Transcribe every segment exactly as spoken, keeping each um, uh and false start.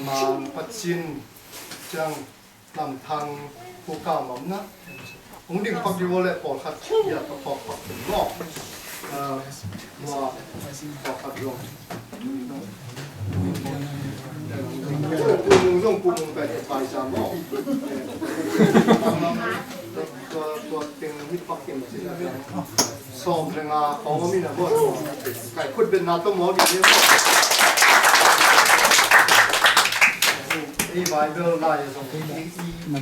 Mang Pacin, Ciang Lam Thang, Pu Kau Mam na. Hong ding pak dih ua leh pawlkhat ia ka phawk pak ding maw? Ah, maw, pawlkhat zong. Pu Mung zong, Pu Mung pai, pai sa maw? Tua, tua teng hi pak ding cih na. Sawm le nga kong om in a maw. Kai khut beng na tawh maw, dih maw. Ei Bible lai zong i, i, i, i,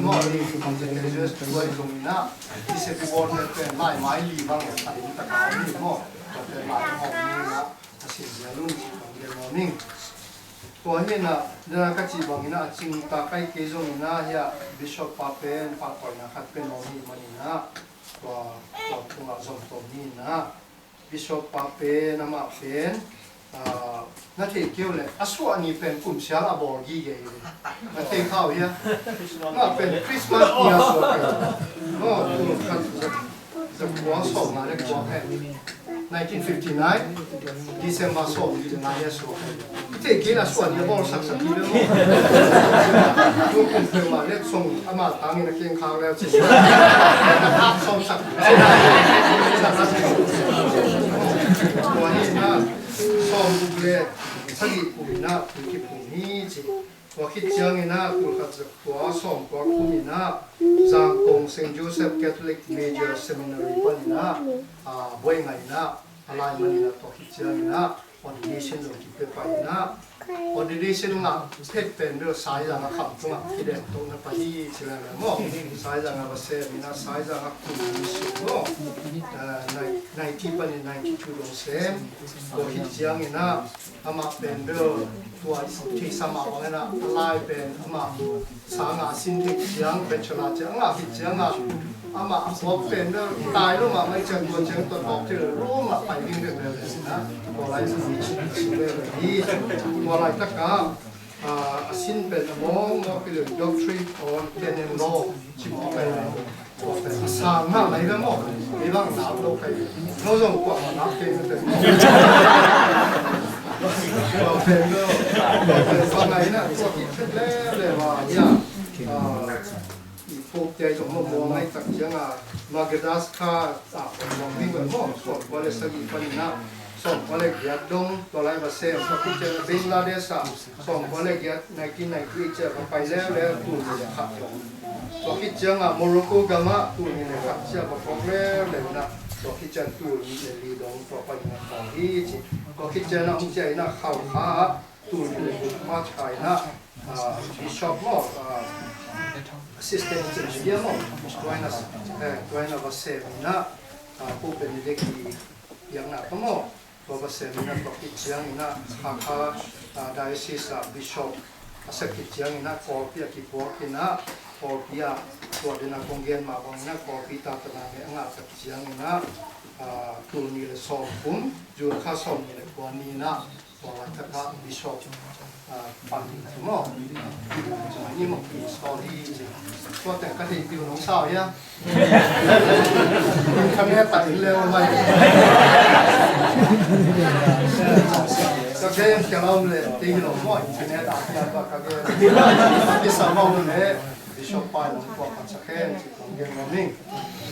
maw, i, i, i, zong in a, i se pi bawm pen lai mai li bang a in ta ka om in maw. Tua pen lai om in a, a sin zia lung ci kong gen maw ning. Tua hi in a, na ka cih bang in a, a cing ta kai kei zong in a, hi a, Bishop pa pen pahtawina khat pen om hi man in a, tua, tua tungah zong tom hi in a, Bishop pa pen, amah pen, ah, na thei kei uh leh, a suah ni pen kum sial a bawl gige hi ve. Na thei kha uh hia? Amah pen Christmas ni a suah kei. Oh, tul khat za, za kua sawm nga le kua kha. Nineteen fifty-nine, December sawm li le nga ni a suah kei. Thei kei na suah ni a bawl saksak hi ve maw. Tua kum peuhmah letsong ama tangin a keng khak leu cin. Khak sawm sak. Tua hi na, sawm guk le sagih kum in a, tua kikum hi ci. Tua khit ciangin a, tul khat za kua sawm kua kum in a, Zangkong Saint Joseph Catholic Major Seminary pan in a, a, buai ngai in a, a lai man in a, tua khit ciangin a, ordination zong kipia pai in a, ordination ngah phet pen bel Saizang a kham tungah kidem to na pai hi ci leng maw. Saizang a va sem in a, Saizang a kum ni sung maw. Ah, nai-, ninety pan in ninety-two dong sem. Tua khit ciangin a, amah pen bel tua thei sa mah bang in a, a lai pen amah sang a sin thei ciang, bachelor ciang a khit ciang a, amah a suak pen bel tai lo mahmah i ciang, tua ciang tua tawk thei lo mahmah pai ding bel bel na. Tua lai sin hi, tua lai takah, ah, a sin pen a mawng mawk hi lo, Doctrine on Canon Law ci mawk pen. A sang mah lai ve maw. Ei bang nak lo kai. No zong kuamah nak kei na pen. Kuamah pen lo. Kuamah pen lo. Kuamah pen lo. Kuamah pen lo. I Pope te zong maw, maw ngai tak ciang a, Madagascar a, maw ngai maw, sawm kua le sagih pan in a, sawm kua le giat dong, tua lai va sem, tua khit ciang a Bangladesh a, sawm kua le giat, nineteen ninety-eight ciang a va pai leuleu, tul ni le khat dong. Tua khit ciang a Morocco gam ah, tul ni le khat ciang a va kawk leuleu in a, tua khit ciang tul ni le li dong, tua pan in a kawk hi ci. Tua khit ciang a hong ciah in a Khalkha ah, tul ni le guk March kha in a, ah, Bishop maw, ah, assistant cih maw, tua in a, eh, tua in a va sem in a, ah, Pope Benedict i piakna tawh maw, tua va sem in a, tua khit ciang in a, Hakha, ah, diocese ah Bishop a sak khit ciang in a, Kawlpi ah kipuak in a, Kawlpi ah tua den a kong gen mah bang in a, Kawlpi ta tana le a ngah tak ciang in a, ah, tul ni le sawm kum, June kha sawm ni le kua ni in a, tua laitak ah Bishop, ah, pan ding thu maw. Ni maw, sorry. Tua teng ka theih peuh nong sau hia. Ka ne ta in leu mai. Ka gen kia lam le, te hi lo maw, internet ah kia ba ka gen. Kisa maw le, Bishop pai nong tua ka sa khen, ci nong gen lo ming.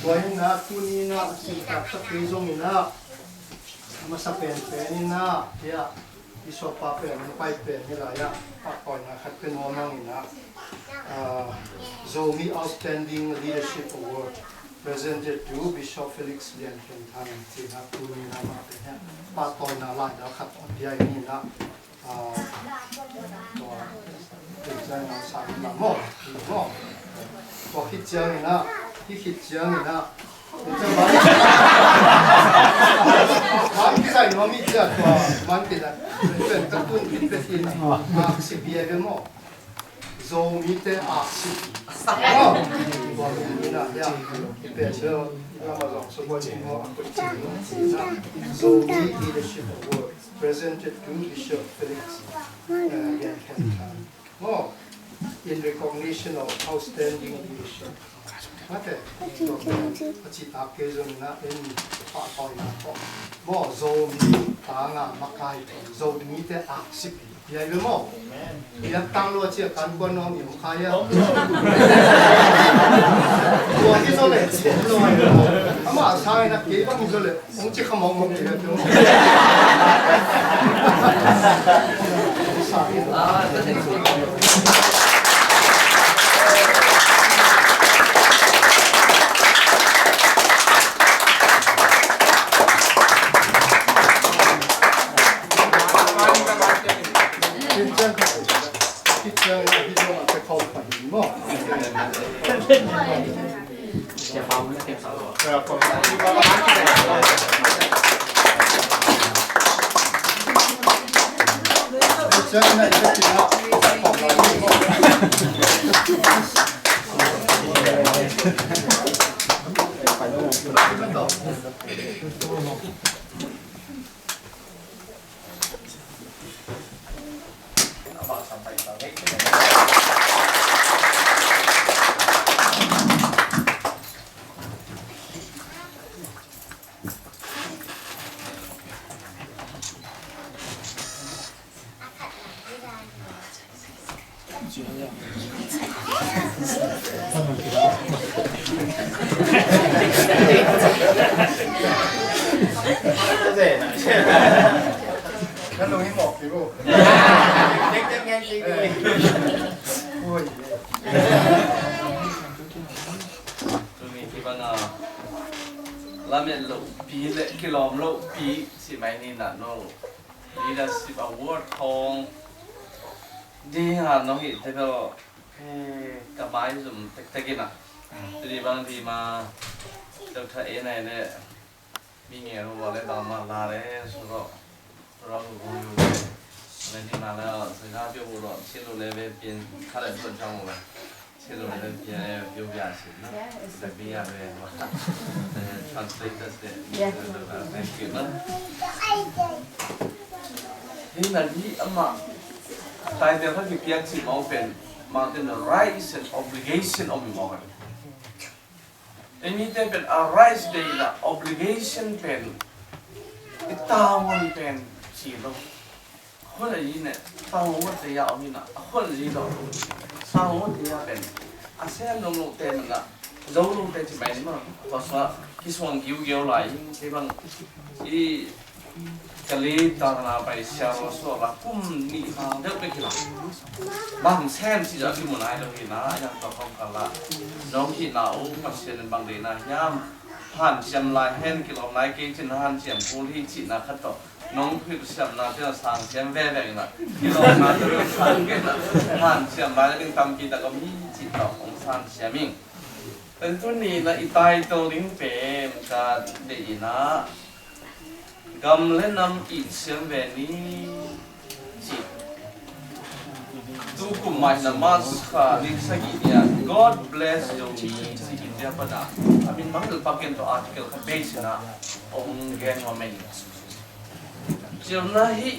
Tua in a, tuni in a, ci ka sa kei zong in a, masa pen pen in a, hia, Bishop pa pen, hong pai pen hi lai ah, pahtawina khat pia nuam hang in ah, ah, Zomi Outstanding Leadership Award presented to Bishop Felix Lian Khen Thang, ci-in ah, tuni in ah amah pen hi ah, pahtawina laidal khat a pia hi in ah, ah, tua, tua, tua, sang in ah maw, maw. Tua khit ciangin ah, hih khit ciangin ah, man kizai nuam hi cia tua, man kizai. Pen ka tun kit pek in, ah, sipi ai ve maw. Zomite ah sipi. Ah, tua in ah, ya. I pen bel, i lam a zong so boi maw, a koi ci maw. Zomi Leadership Award, presented to Bishop Felix, uh, Lian Khen Thang. Maw, in recognition of outstanding leadership. Mate, a citak kei zong in ah en pahtawina tawh. Maw, Zomi tanga makai tawh, Zomite aksipi. Hiai ve maw? Hiai tang lua ciah kan kuan nuam i hong khai a. Tua hi zaw leh ciah lua. Amah sang in a kei bang hi zaw leh hong ci kha mawkmawk kei a tu. Tuni kibang a lamet lohpi le kilawm lohpi si mai ni na no. Leadership Award khawng ding a nong hih te bel, eh, ka maizum tektek in a. Tuni bang ding ma Doctor A nai le mi ngen uh le bang ma la le su lo. Su lo hu hu hu. Le ni ma le su ga pio hu lo. Chin lo le ve pin kha le pun chang lo. Chin lo le ve pin, eh, pio bia chin na. Le bia ve wa. Eh, translators de. Thank you na. Hi na hi amah title kha kipiak cih mah pen, mah pen rights and obligation om mah. Ei mite pen a rights deih na obligation pen i tavuan pen ci lo. Hon a yi ne tavuan te ya om hi na, hon a yi lo. Tavuan te ya pen a sen dong lo te na, zo lo te ci mai ni ma. Tua sua kisuang giu giu lai in te bang i Ka li tana pai sia lo suak la kum nih hang deuh bek hi la. Bang sem si a kimu nai lo hi na, yang tua kong ka la. Nong hihna uh Pasian in bang deihna hiam? Hanciam lai hen kilawm nai kei cin hanciam kul hi cihna khat tawh. Nong hilhsiamna cin a sang siam veve hi na. Kilawmna cin a sang kei na. Hanciam lai ding tampi tak om hi cih tawh hong san siam ing. Tuni na i title ding pen ka deih hi na. Gam le nam it siam ve ni ci. Tukum mah na March kha ni sagih ni a God bless Zomi ci India pan a a min mang dal pakin to article kha base na ong gen wa men. Ciam na hi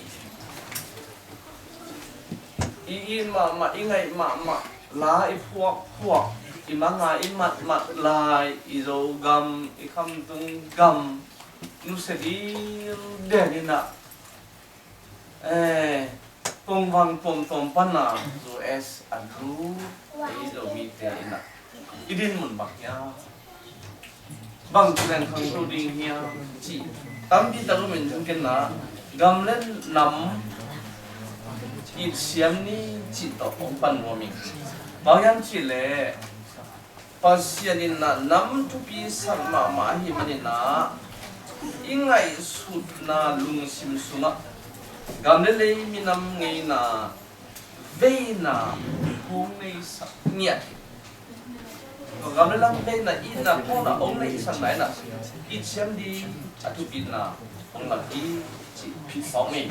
i it mahmah, i ngaih mahmah, la i phuak phuak, i manga i matmat lai, i Zogam, i khamtung gam nusia dildel in a, eh, pongvang tuamtuam pan a U S a lu ei Zomite in a i din mun bang hiam? Bang ci leng khangto ding hiam ci tampi tak om in, ken na gam le nam it siam ni ci tawh hong pan nuam ing. Bang hiam cih leh Pasian in na nam thupi sak mahmah ahih manin a i ngaihsutna lungsim sungah gam le lei minam ngeina veina hong neisak ngiat hi. Gam le nam veina itna thawn a hong neisakna in a it siam ding a thupitna hong lak hi cih phawk ni.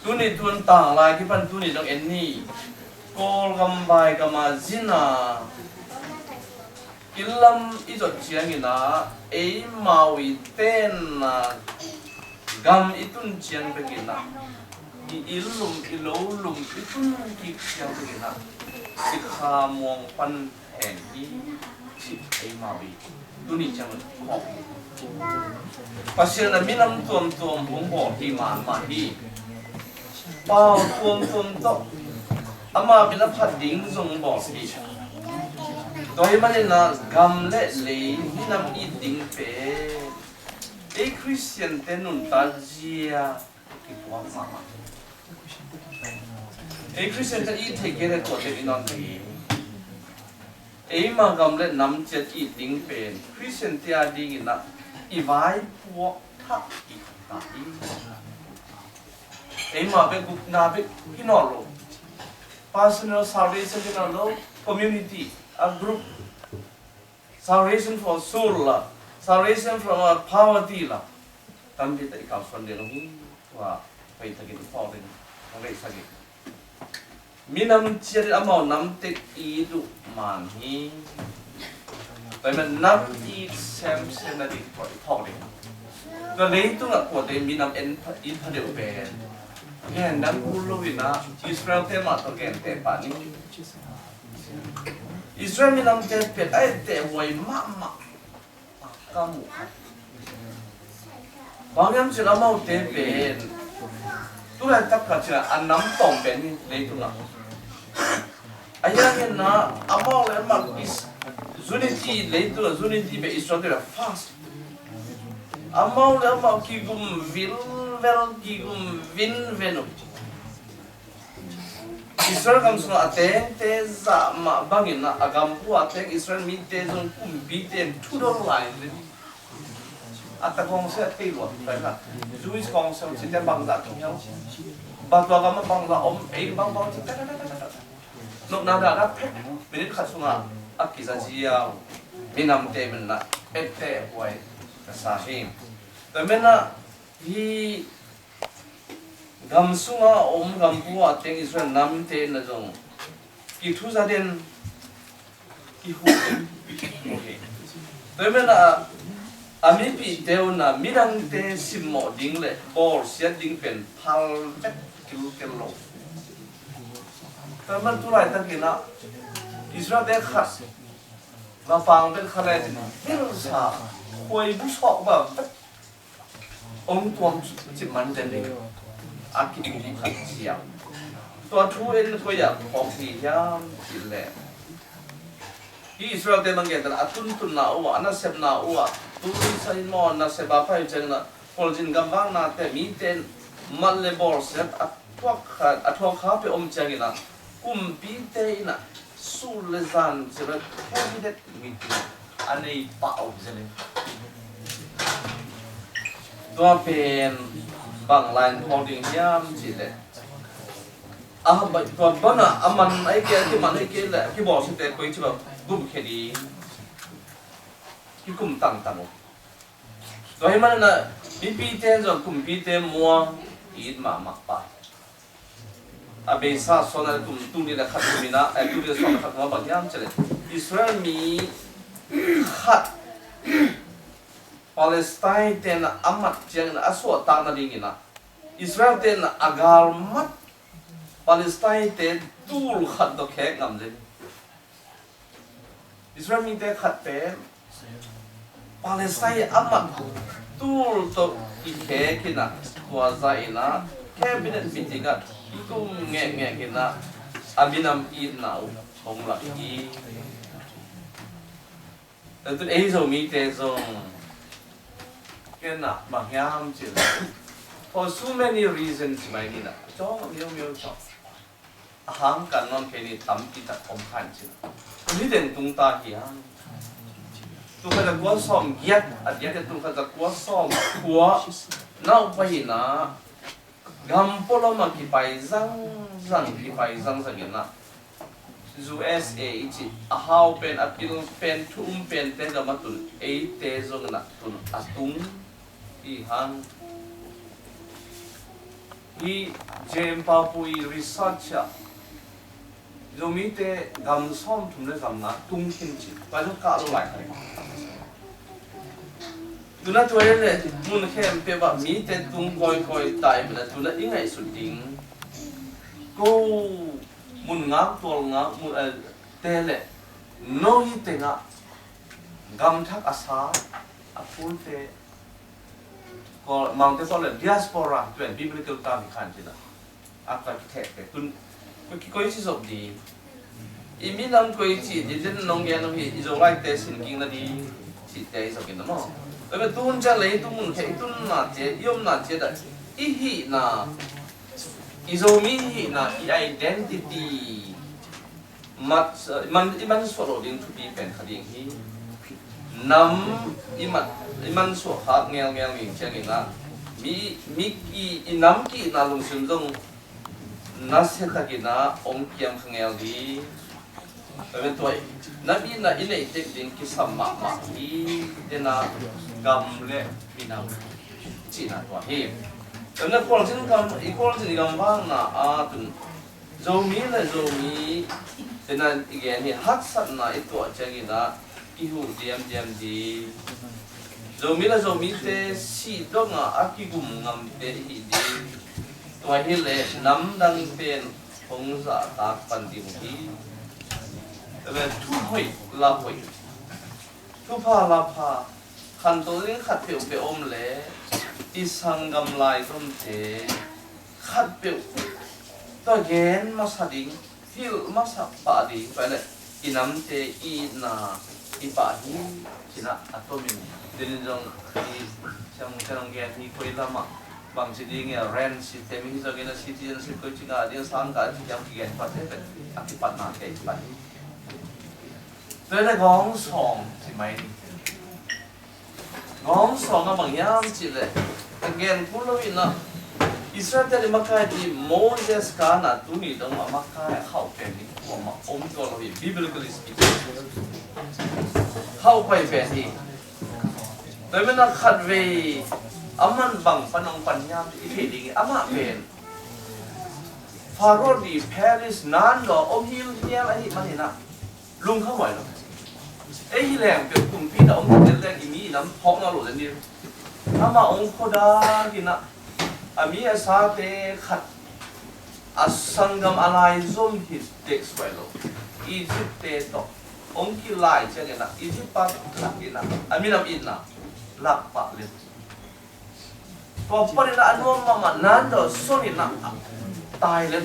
Tuni tun tanglai kipan tuni dong en ni. Kawlgam vaigam a zin a Inn lam i zot ciangin a, eimau i tenna gam i tun ciang bekin a, i inn lum, i lo lum i tun kik ciang bekin a, sikha muang pan hen hi, ci eimau i tuni ciang khawk hi. Pasian a minam tuamtuam hong bawl hi mahmah hi. Pau tuamtuam tawh ama bel a phat ding zong bawl hi. Tua ahih manin ah gam le lei minam it ding pen ei Khristiante nuntak zia kituak mahmah. Ei Khristiante it theih kei leh tua teng i nawn ding. Eima gam le nam ciat it ding pen Khristiante a dingin ah i vaipuak thak i ta hi. Eima bek gupna bek hi nawn lo. Personal salvation hi nawn lo. Community, a group. Salvation for soul la, salvation from uh, poverty la. Tampi tak i kalsuan ding hi. Tua pai takin i phawk ding. Hong reihsak hi. Minam ciat in amau nam tek it uh man hi. Tua ahih manin nam it semsem nading tua i phawk ding. Tua leitungah kuate minam en pha, it pha deuh pen gen dang kul lo in ah Israel-te mah tawh genteh pah ni. Israel minamte pen a etteh huai mahmah. Ka mu. Bang hiam cih leh amaute pen tulaitak khat ciang a nam tawm pen hi leitungah. A hiang in ah amau le amau is unity, leitungah unity pen Israel-te pen fast. Amau le amau kigum vilvel, kigum vinven uh. Israel gam sungah a tengte zah mah bangin ah a gam pua a teng Israel mite zong kumpite in thudon lai hi. A ta kong sia thei luat pen ah Jewish Council cihte bangzah kong hiau. Ba tua gam ah bangzah om, ei bang bang cih ta ta ta ta ta. Nopna dah dah pek minit khat sungah a kiza ziau. Minamte min ah etteh huai ka sa hi. Tua min ah hih gam sunga om gam pua a teng Israel namte in ah zong kithuza den, kihu den. Tua ahih manin ah a mipihte un ah midangte simmawh ding le bawlsiat ding pen phal vet kilkel lo. Tua ahih manin tulaitakin ah Israelte khat va pang vet kha le cin hilsa khuaibu sawk va vet ong tuam cih man den ding a kitung khat ciang. Tua thu in koi ah phawk hi hiam cih leh hih Israelte bang gen a tuntunna uh ah, a nasepna uh ah, tui sa in maw, nasep a pai ciangin ah khualzin gamvaknate mite in mat le bawlsiat a thuak kha, a thuak kha peuh om ciangin ah kumpite in ah sul le zan cih leh cabinet meeting a nei pah uh zel in. Tua pen bang lai in phawk ding hiam cih leh a, tua bang ah a man ahih kei, a kiman ahih kei leh a kibawlsiate koi ci bang gumkhia ding, kikum tangtang uh. Tua ahih manin ah mipite zong kumpite muang it mahmah pah. A beisa sawm le kum, tul nih le khat kum in ah, eh, tul nih le sawm le khat kum ah bang hiam cih leh Israel mi khat Palestine-te in ah a mat ciangin ah a suahtak nadingin ah Israel-te in ah a galmat Palestine-te tul khat tawh khek ngam zel. Israel mite khat pen Palestine a mat tul tawh kikhek in ah, tua zah in ah cabinet meeting ah kikum ngekngek in ah a minam itna uh hong lak hi. Tua tun ei Zomite zong ken ah bang hiam cih leh for so many reasons mai ni in ah, cawng a miau miau cawng. A hang kan nawn kei ni tampi tak om kha in cin. Hih teng tung ta hi hang. Tul khat za kua sawm giat, a diakdiak tul khat za kua sawm kua nau pai in ah gam pualam ah kipai zangzang, kipai zangzang in ah U S A i cih a hau pen, a pil pen, thu um pente gam ah tun eite zong in ah tun a tung hi hang. Hih J M Paupui research ah Zomite gam sawmthum le gam nga tung khin ci. Tua zong kah lo lai kha. Tuna tua le mun khempeuh ah mite tung kawikawi ta i mena tuna i ngaihsut ding. Ko mun ngak tual ngak mun, eh, te le no hi tengah gam thak a sa a phulte Kawl, Mangte Kawl le diaspora, tua biblical term hi khan cina. A tua kithehte tun koi ci zop di. I minam koi ci di den nong gen hi, i Zolaite sin ging na di cihte i zop in maw. Tua bek tun ciang lei tung mun khe i tunna cia, i omna cia dah i hihna, i Zomi hihna, i identity mat, i man, i mansuah lo ding thupi pen kha ding hi. Nam i mat, i mansuah khak ngelngel ning ciangin ah mi, mi ki, i nam kihna lungsim zong nasia takin ah ong kiam kha ngel ding. Tua pen tua i nam itna i neih tek ding kisam mahmah hi. Dena gam le minam cihna tua hi. Tua na khualzin gam, i khualzin i gam vakna a tun Zomi le Zomi tena i gen hi, haksatna i tuah ciangin ah i huh diamdiam ding. Zomi le Zomite sih dongah a kigum ngamte i hi ding. Tua hi leh namdang pen hong zahtak pan ding uh hi. Tua le thu hoih la hoih, thupha la pha, khanto ding khat peuhpeuh om leh i sanggam lai zomte khat peuh tua gen masa ding, hilh masa pah ding, tua le i namte i itna i pah hi. Cina a tomin dinin zong i siang mung ten ong gen hi, koi lamah bangci ding a rent system hi zongin a citizenship koi ci ngah ding, sang ka ci diam kigen pate pen a kipatnate i pah hi. Tua le gawng sawng ci mai ni. Gawng sawng a bang hiam cih leh a gen kul lo in ah Israel te i makai ti Moses kana tuni dong a makai a khauh pen hi. Kuamah om tua lo hi, biblically speaking. Khauh pai pen hi. Tua manin ah khatvei a man bang pan ong pan hiam i thei ding hi. Amah pen Pharaoh di palace nan dong om hiam hiam ahi manin ah lungkham huai lo. Ei hi leng peuh kumpi na om tel leng i mi i nam phawk na lo zen ding. Amah ong khuadak in ah a mi a sate khat a sanggam a lai zom hi tek suai lo. Egypt te tawh ong kilai ciangin ah Egypt pa khat in ah a minam itna lak pah lel. Tua panin ah a nuam mahmah nan dong son in ah tai lel.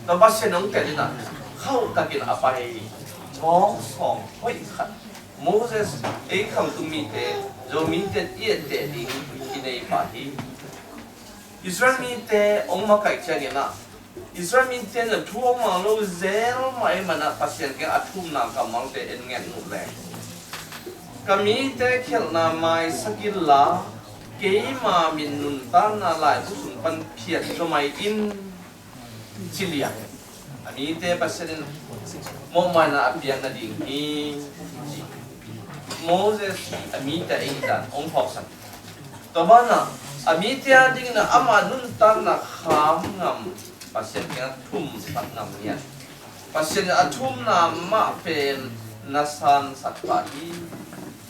Tua Pasian ong tel in ah khauh takin a pai. Gawng sawng hoih khat Moses ei khangtung mite, Zomite i etteh ding i nei pah hi. Israel mite ong makaih ciangin ah Israel mite in a thu ong mang lo zel mah ahih manin ah Pasian kiang a thumna kammalte en nget uh leh, ka mite khialhna maisak inla keima min nuntakna laibu sung pan phiat zaw mai in, ci liang. A mite Pasian in mawhmaina a piak nading hi. Moses a mite a ih dan ong phawksak. Tua banah a mite a dingin ah ama nuntakna kham ngam, Pasian kiang a thumsak ngam ngiat. Pasian a thumna mah pen na sansak pah hi.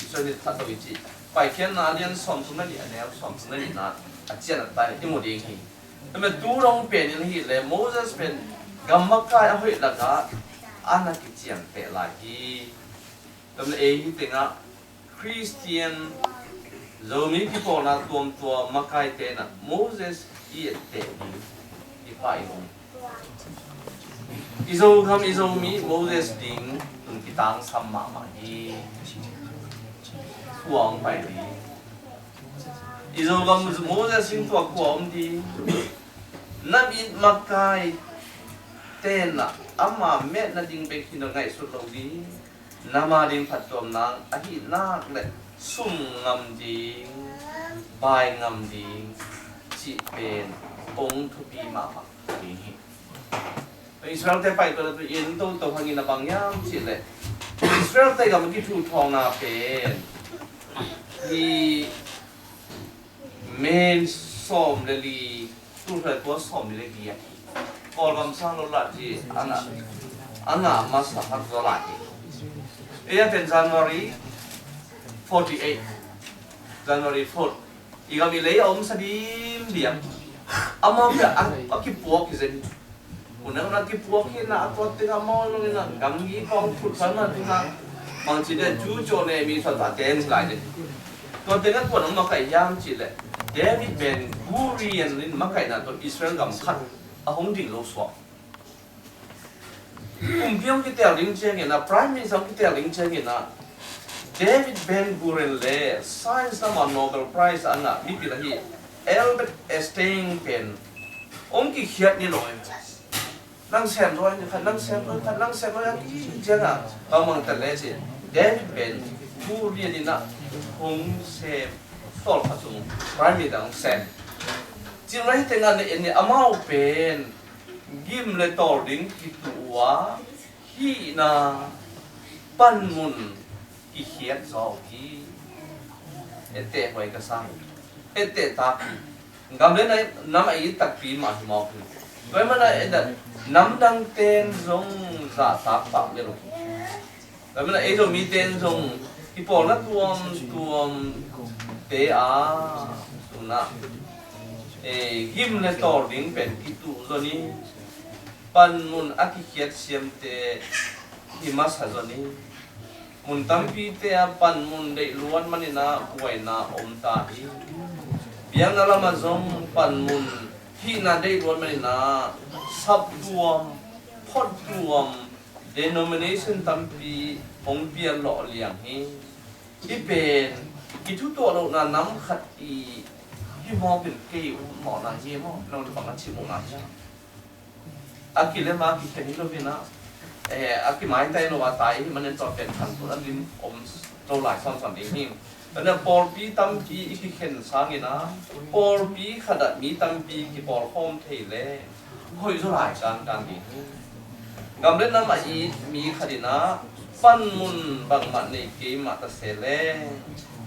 Israel mi khat lo i cih Paikhiatna a lian sawmthum le nih, a neu sawmthum le nihna a cian a tai i mu ding hi. Tua manin tu dong pen in ahih leh Moses pen gam makai a hoih lakah a na kiciamteh lai hi. Tua manin ei hi tengah Khristian Zomi kipawlna tuamtuam makaite in ah Moses i etteh ding i pah in om. I Zogam i Zomi Moses ding tun kitangsam mahmah hi. Kua hong pai ding? I Zogam Moses in tua kua om ding? Nam it makaite in ah ama met nading bek hi nawn, ngaihsut lo ding. Nam a ding phattuam nang ahih nak leh sum ngam ding, bai ngam ding cih pen ong thupi mahmah ding hi. Israel te paituahna tu in toto hangin a bang hiam cih leh Israel te gam a kithuthawngna pen hi. May sawm le li, tul khat le kua sawm li le giat, Kawlgam sang lo lah ci a ngah, a ngah masa khat zaw lai hi. Ei a pen January forty-eight, January fourth. I gam i lei a om sa dimdiam. Amau pia a, a kipuak hi zen. Hun a hun a kipuak hi na, a tua tengah maw zong hi na, gamgi kong phut pan ma tengah, bangci deh, cu caw ne mi suan ta teng lai deh. Tua tengah kuan hong makaih hiam cih leh David Ben Gurion in makaihna tawh Israel gam khat a hong ding lo suak. Kumpi hong kitel ding ciangin ah, Prime Minister hong kitel ding ciangin ah, David Ben Gurion le science lam ah Nobel Prize a ngah mipil ahi Albert Einstein pen hong kikhiat ni lo. Nang sem zaw in khat, nang sem zaw in khat, nang sem zaw in khat, ciangah bangmang tel le ci. David Ben Gurion in ah hong sem, tawlkhat sung Prime Minister hong sem. Cin lai tengah na en ni, amau pen gim le tawl ding kituh uh a, hihna panmun kikhiat zaw uh hi. Etteh huai ka sa hi. Etteh tak hi. Gam le nam a it takpi mah hi mawk hi. Tua ahih manin ah namdang ten zong zahtak pah lel uh hi. Tua ahih manin ah ei Zomite in zong kipawlna tuamtuam te a, tu-in ah, eh, gim le tawl ding pen kituh zaw ni. Panmun a kikhiat siamte hi masa zaw ni. Mun tampite ah panmun deih luat manin ah buaina om ta hi. Biakna lamah zong panmun hihna deih luat manin ah saptuam, phottuam, denomination tampi hong pianlawh liang hi. Hih pen i thutuah lohna nam khat i hi mawk in kei uh mawhna hi maw? Nong bang a cih mawhna hi. A kilem a kikhen hi lo hi na. Eh, a kimaitai lo a tai hi manin tua pen khantohna lim om lo lai sawnsawn ding hi. Tua ahih manin pawlpi tampi i kikhen sangin ah pawlpi khat ah mi tampi kipawlkhawm thei leh hoih zaw lai kankan ding hi. Gam le nam a it mi khat in ah panmun bangmah nei kei mah ta se leh,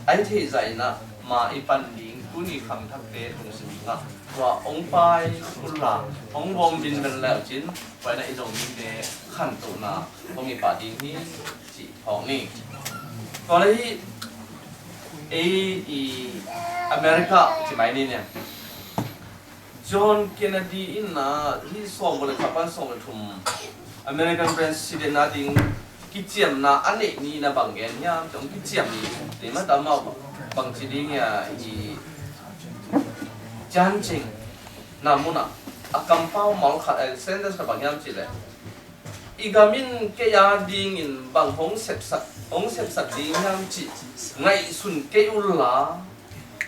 a hi theih zah in ah ma i pan ding tuni khangthakte lungsim sungah tua hong pai kul la, hong bawm vinven le uh cin, tua in ah i Zomite khantohna hong i pah ding hi cih phawk ni. Tua leh hih ei i America ci mai ni nia. John Kennedy in ah hih sawm le khat pan sawm le thum American President a ding kiciamna a neih ni in ah bang gen hiam cih hong kiciam ni. Neih mah ta amau bangci ding hiam i ciancing na mun ah a kampau mawl khat, eh, sentence khat bang hiam cih leh, i gam in kei a dingin bang hong sepsak, hong sepsak ding hiam cih ngaihsun kei un la,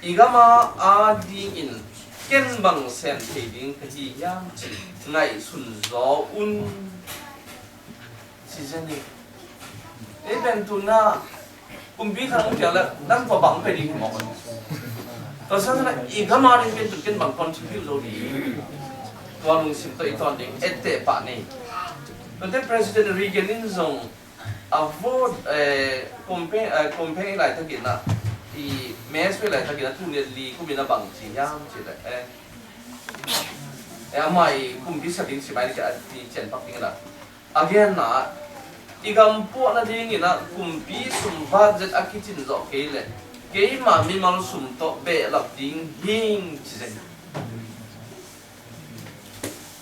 i gam a dingin ken bang sem thei ding ka hi hiam cih ngaihsun zaw un. Ci zen hi. Ei pen tu-in ah kumpi khat hong piang leh nang tua bang pe ding hi mawk. Tua sang na i gam a ding pen tu ken bang contribute zo ding. Tua lungsim tawh i tawn ding etteh pah ni. Tuate President Reagan in zong a vote, eh, campaign, eh, campaign laitakin ah, i mass ve laitakin ah, tul nih le li kum in ah bang ci hiam cih leh, eh, eh, amah i kumpi sa ding ci mai ding a, i cian pak ding in ah, a genna ah, i gam puahna dingin ah kumpi sum budget a kicin zawh kei leh keima mimal sum tawh behlap ding hing ci zen.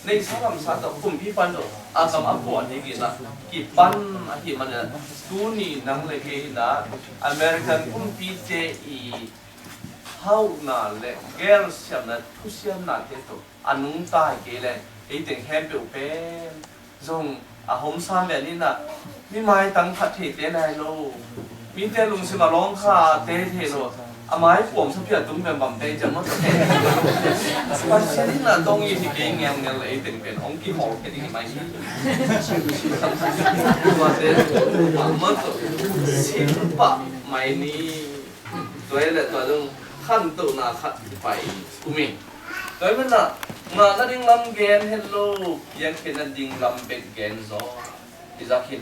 Neihsa lamsa tawh kumpipa tawh a gam a puah dingin ah kipan ahih manin ah, tuni nang le kei in ah American kumpite i hauhna le gelsiamna thusiamnate tawh a nungta hi kei leh, ei teng khempeuh pen zong a hom sam ve ni in ah, mi maitang phat theite na hi lo, mite lungsim a lawng kha te thei lo, a mai puam sapi a tung bembam te ciang maw tawh. Pasian in ah dong i hi kei ngelngel, ei teng pen hong kihawl khe ding hi mai hi. Tuate maw tawh sin pah mai ni. Tua hi leh tua zong khantohna khat kipai in um hi. Tua hi manin ah ngah nading lam gen het lo, piakkhiat nading lam bek gen zaw i zak hi.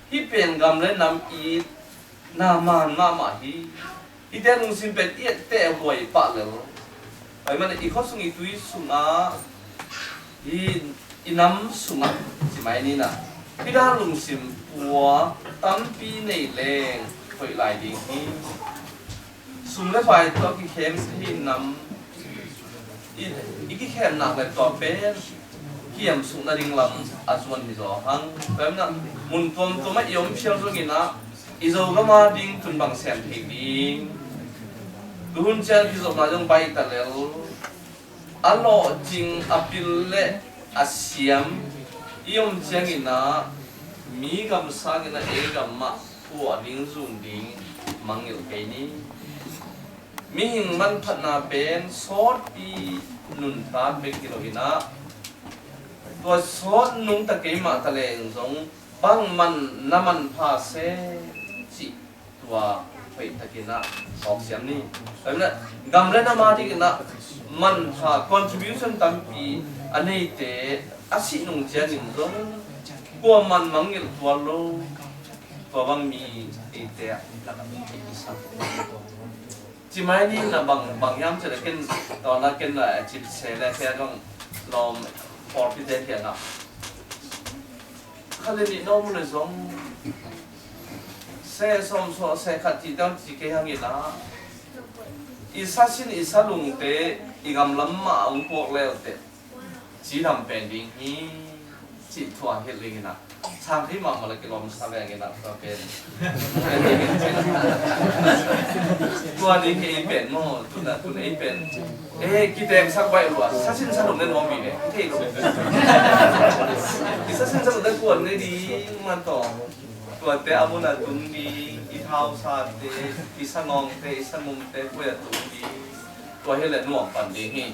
Hih pen gam le nam itna man mahmah hi. Hihte lungsim pen i etteh huai pah lel. Tua hi manin i khua sung i tui sungah, i, i nam sungah ci mai ni in ah, hih dan lungsim pua tampi nei leng hoih lai ding hi. Sum le pai tawh kikhem hi nam, i, i kikhem nak le tua pen kiam suk nading lam a zuan hi zaw hang. Tua hi manin ah mun tuamtuam ah i om phial zongin ah i Zogam a ding tun bang sem thei ding. Tuhun ciang kizopna zong baih ta lel. A lawhcing a pil le A siam i om ciangin ah mi gam sangin ah ei gam mah puah ding, zun ding mangngilh kei ni. Mihing manphatna pen sawtpi nuntak bek hi lo in ah, tua sawt nungta kei mah ta leng zong bang man na manpha se cih tua hoihtakin ah tawksiam ni. Tua in ah gam le nam adingin ah manpha contribution tampi a neite a sih nung ciangin zong kuaman mangngilh tuan lo, tua bang mi eite ah lakah i sak. Ci mai ni na bang, bang hiam cih leh ken, tawna ken la cip se le kei a dong lawm pawlpite kiangah khat le nih na om le zong se sawm suah se khat cih dang ci kei hang in ah, i sa sin i sa lungte i gam lam mah a hong puak leuteh cidam pen ding hi, cih thu a hilh dingin ah sang thei mahmah la kilawm sa veng in ah tua pen. Tua ding hi ei pen maw, tun ah tun ei pen. Eh, kitek sak baih lua, sa sin sa lung ne nuam mi ne, thei lo. I sa sin sa lung ne kuan ne ding man tawh. Tuate a mun a tung ding, i thausate, i sangawngte, i sangumte, koi a tung ding. Tua hi le nuam pan ding hi.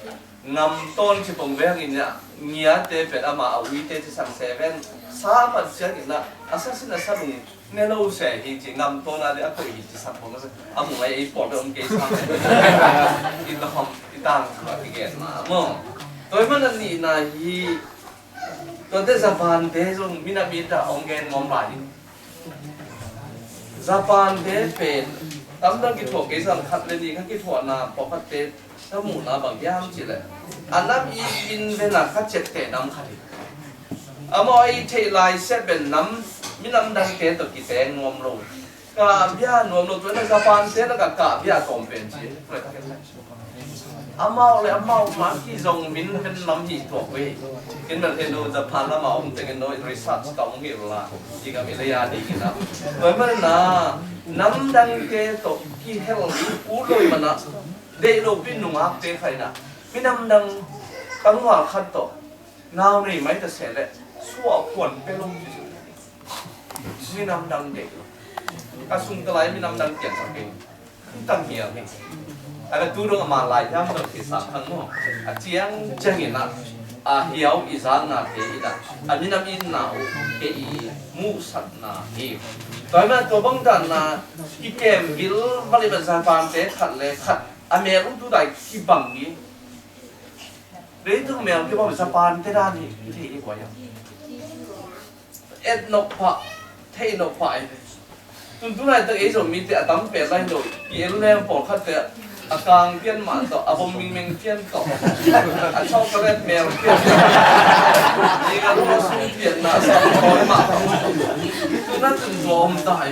Ngam tawn ci pong veng in ah, ngiate pen ama a uite ci sang se ven, sa a pat ciangin ah, a sa sin a sa lung ne lo se hi ci ngam tawn a le a koih hi ci sang pong a sa, a mu ngai ei pawl be om kei sang. I ta hom, i tang kua i gen ma maw. Tua i man a nihna hi, tuate Japan te zong minam i ta hong gen ngawm lai. Japan te pen tamdang kithuah kei sang khat le nih ka kithuahna pawlkhatte ka muhna bang hiam cih leh a nam i min vena ka ciapteh nam khat hi. Amau a i theih lai siat pen nam, minam dangte tawh kiteng nuam lo. Kah bia nuam lo, tua in a Japan te lakah kah bia tawm pen ci. Amau le amau mah kizong min men lam hi tuak ve. Ken bel heh lo, Japan lamah om tengin no research ka om hi la. I gam i lei a ding in a. Tua man na, nam dangte tawh kihel ding ut lo i man a, deih lopi nungakte khat in a, minam dang tangval khat tawh nau nei mai ta se leh suah kuan pe lo. Minam dang deih lo. Ka sung ta lai minam dang kiang sa kei. Tang hiam hi. A ka tu dong a man lai hiam dong hi sa khang maw. A ciang ciang in a, a hiau i zang na te in a, a minam in na uh kei i muhsakna hi. Tua hi man tua bang dan na, i kem bil bali ba Japan te khat le khat a mel uh tu dai kibang hi. Leitung mel kibang Japan te dan hi, i thei hi kua hiam. Et nop pah, theih nop pah hi. Tun tu laitak ei Zomite a tam pen lai lo. I el leng pawlkhatte a kang pian mah tawh, a vom mingmeng pian tawh, a chocolate mel pian tawh, i ka lua sung pian na sa tawi mah tawh. Tuna tun tua om ta hi.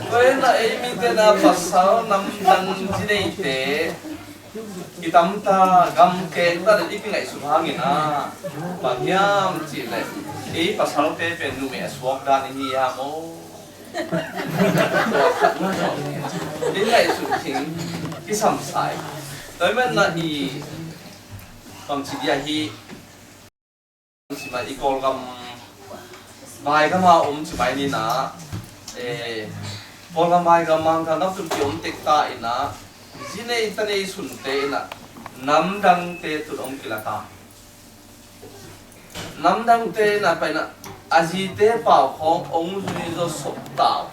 Tua hi na ei mite na pasal namdang zi neite i tamta gam keng ta le i kingaihsut hangin a, bang hiam cih leh ei pasalte pen numei a suak dan i hi hiam aw? I ngaihsut thing kisam sa hi. Tua hi man na i bang ci dia hi. Ci mai i Kawlgam vaigam a om ci mai ni na, eh, Kawlgam vaigam Mangkang gam tun ki om tek ta in a, zi nei ta nei sunte in a, namdangte tun om kila ta. Namdangte in a pai na, a zite pau khawng ong zui zaw sop ta uh.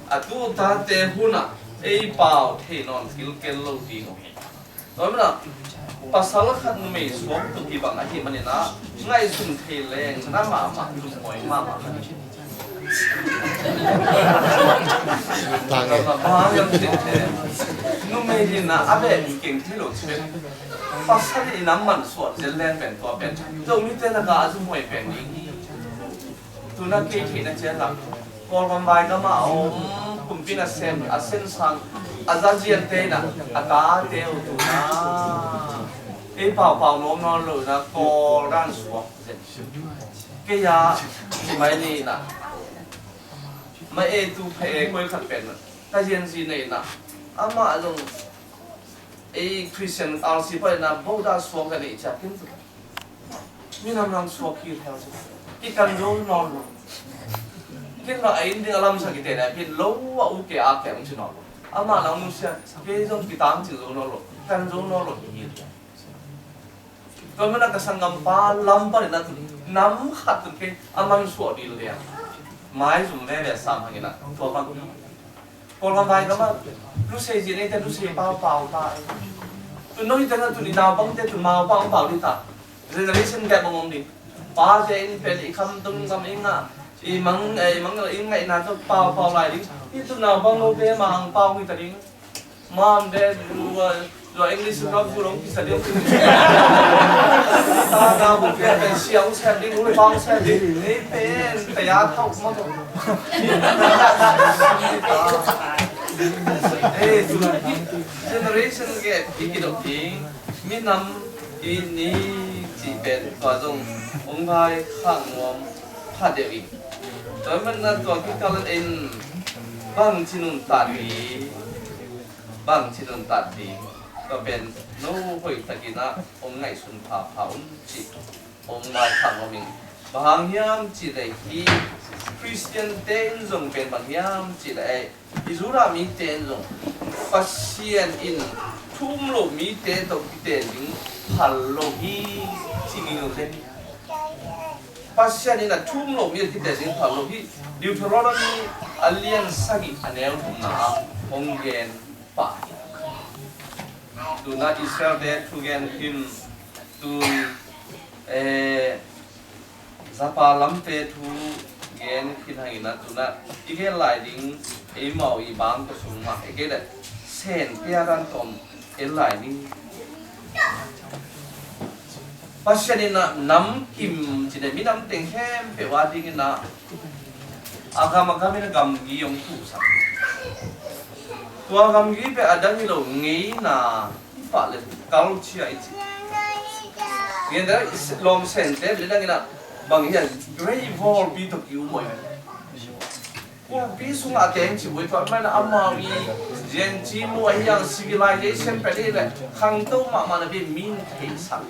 A tu tate hun a ei pau thei nawn kilkel lo ding uh hi. Tua hi man a, pasal khat numei suak tuk kibang ahih manin a, ngaihsun thei leng na mahmah, lungmuai mahmah. Numei hi na a beh mi keng thei lo ci pen. Pasal in a man suak zel leng pen tua pen. Zomite lakah a zumhuai pen ding hi. Tuna kei theihna ciang a, Kawlgam vaigam a om, kumpi nasem, a sensang, a zaziante in a, a tate uh tuna ei paupau nuam nawn lo in a, Kawl dan suak zen. Kei a, ci mai ni in a, ma ei tu phe ei koi khat pen, ka zianzi nei in a, amah zong ei Christian R C pa in a, Buddha suak ka nei cia kim tu. Minam nang suak hi hel ci. Kikan zo nawn lo. Kin lo a inn ding a lamsa kite na pin lo a u ke a ke ung ci nawn lo. Amah nang nusia kei zong kitang cing zo nawn lo. Kan zo nawn lo hi hi. Tua mana ka sanggampa lam panin a tun nam khat tun kei a man suah dil dia. Mai zum veve sam hangin a tua bang. Kawlgam vai gam ah lusei zin ei te lusei pau pau ta ei. Tun no hi tena tun i naupangte tun mau pau pau ding ta. Generation gap bang om ding. Pate in pen i kham tung gam i ngah i mang i mang i ngaihna tawh pau pau lai ding. Hi tun naupang note mang pau hi ta ding. Mam de lua lua English gam tu long kisa ding. Ta na bu pen pen siang sem ding, lu le pau sem ding. Ei pen taya thau ma. Eh, tu generation gap i kidop ding, minam i ni cih pen tua zong hong vai khak nuam kha deuh in. Tua mana tua kikal in bang ci nuntak ding, bang ci nuntak ding, tua pen no hoih takin ah hong ngaihsun phapha un cih. Hong maikhak nuam ing. Bang hang hiam cih leh hih Khristian te in zong pen bang hiam cih leh ei, i Judah mite in zong Pasian in thu um lo mite tawh kiten ding phal lo hi, ci ngiulen. Pasian in a thu um lo mi tawh kiten ding phal lo hi. Deuteronomy a lian sagih a neu thumna ah hong gen pah hi. Tuna Israel te thugen khin tun, eh, Zapa lamte thu gen khin hangin ah tuna i gen lai ding eimau i bang ka sung mah e kei le Sente a dan tom en lai ni. Pasian in ah nam kim cine minam teng khempeuh a dingin ah a gam a gam in a gamgi hong tusak. Tua gamgi peh a dang hi lo ngeina i pah le culture i ci. Ngen dang lawm Sente le dang in ah bang hian Great Wall pi tawh ki um mawi. Kulpi sungah a teng ci buai tuan mai na amau i zian ci mu a hiang civilization peh le khangto mahmah na bi min thei sak.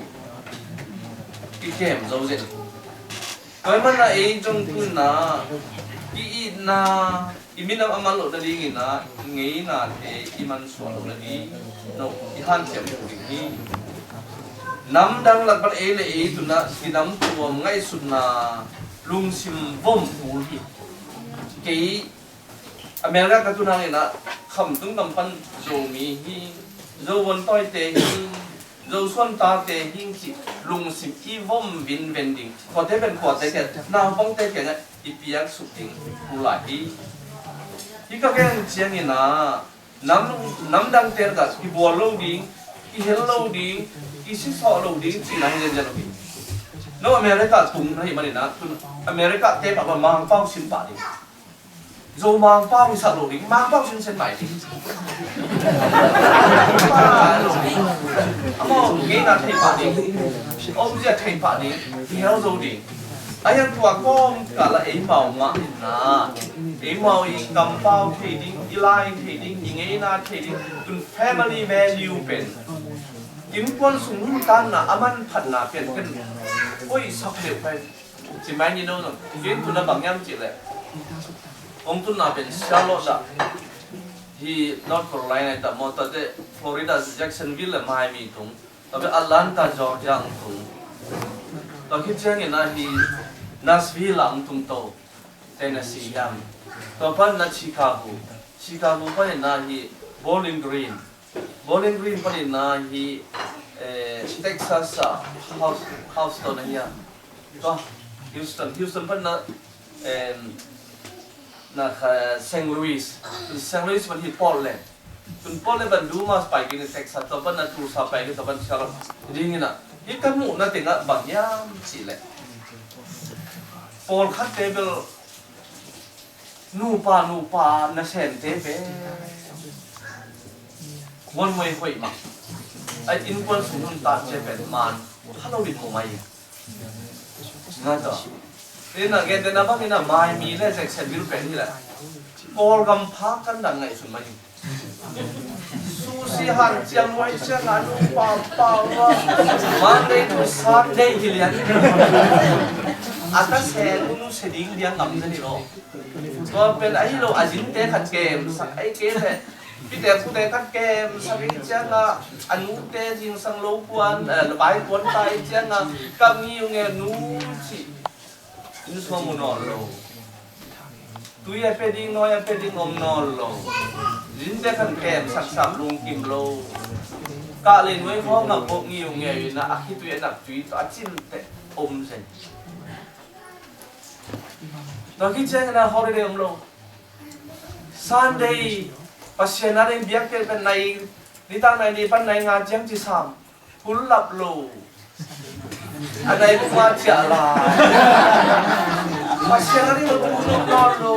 Ki kem zo zen. Tua mana ei zong tuna i itna i minam a man loh nadingin ah ngeina te i man suah loh nading no i hanciam loh ding hi. Namdang lak pan ei le ei tuna i nam tuam ngaihsutna lungsim vom tul hi. Kei America ka tun hangin ah khamtung kam pan Zomi hi, Zo vuantawite hi, Zo suantate hi cih lungsim i vom vinven ding. Khuate pen khuate kiang, naupangte kiangah i piaksuk ding thu lai hi. Hi ka gen ciangin ah nam, namdangte lakah kibual lo ding, kihel lo ding, kisisawh lo ding cihna hi zenzen lo hi. No America tung na hi manin ah tun America te pah Mangpau sim pah ding. Zo Mangpau i sak lo ding, Mangpau sinsen mai ding. Amaw ngeina thei pah ding, omzia thei pah ding, i hel zo ding. A hian tua kawm kala eimau mah inna eimau i kampau thei ding, i lai thei ding, i ngeina thei ding, tun family value pen innkuan sung nuntakna a manphatna pen ken hoih sak deuh pai. Ci mai ni no no. Ken tuna bang hiam cih leh hong tunna pen Charlotte ah hi North Carolina i tah maw, tate Florida Jacksonville le Miami tung, tate Atlanta Georgia ang tung, tua khit ciangin ah hi Nashville ang tung to, Tennessee hiam, tua pan na Chicago, Chicago panin ah hi Bowling Green, Bowling Green panin ah hi, eh, Texas ah Houston, Houston ah hiam, tua Houston, Houston panin ah, em, na kha Saint Louis, Saint Louis pan hi Portland, tun Portland pan Dumas pai kei ni Texas, tua pan na Tulsa pai kei, tua pan Charlotte dingin ah hi ka muhna tengah bang hiam cih leh pawlkhatte bel nupa nupa nasem te pen huan mai hoih mah. Ai innkuan sung nuntakte pen man pha lo in mu mai. Nga tawh ina gente na bangin a Miami le Jacksonville pen hi le Kawlgam pha kan dang ngaihsun mai hi. Su Si hanciam luai ciangah nu paupau a, Monday to Sunday hi lian. A ta se nu nu se ding lian ngam zani lo. Tua pen ahi lo a zinte khat kemsak ai ke le. Pite pute khat kemsak ai ciangah a nute zingsang lo kuan, eh, vai kuan ta ai ciangah kam ngi unge nu ci. Inn sua mu nawn lo. Tui a pia ding, nawi a pia ding om nawn lo. Zinte khan kem saksak lungkim lo. Kah le nuai khawng a bawh ngiu ngeu in a, a khitui a nak tui tawh a cin teh om zen. Tua khit ciangin a holiday om lo. Sunday, Pasian a ding biakpiak pen nai, nitak nai ni pan nai nga ciang ci sam. Hun lap lo. A nai luma ciah lai. Pasian a ding lo hun om nawn lo.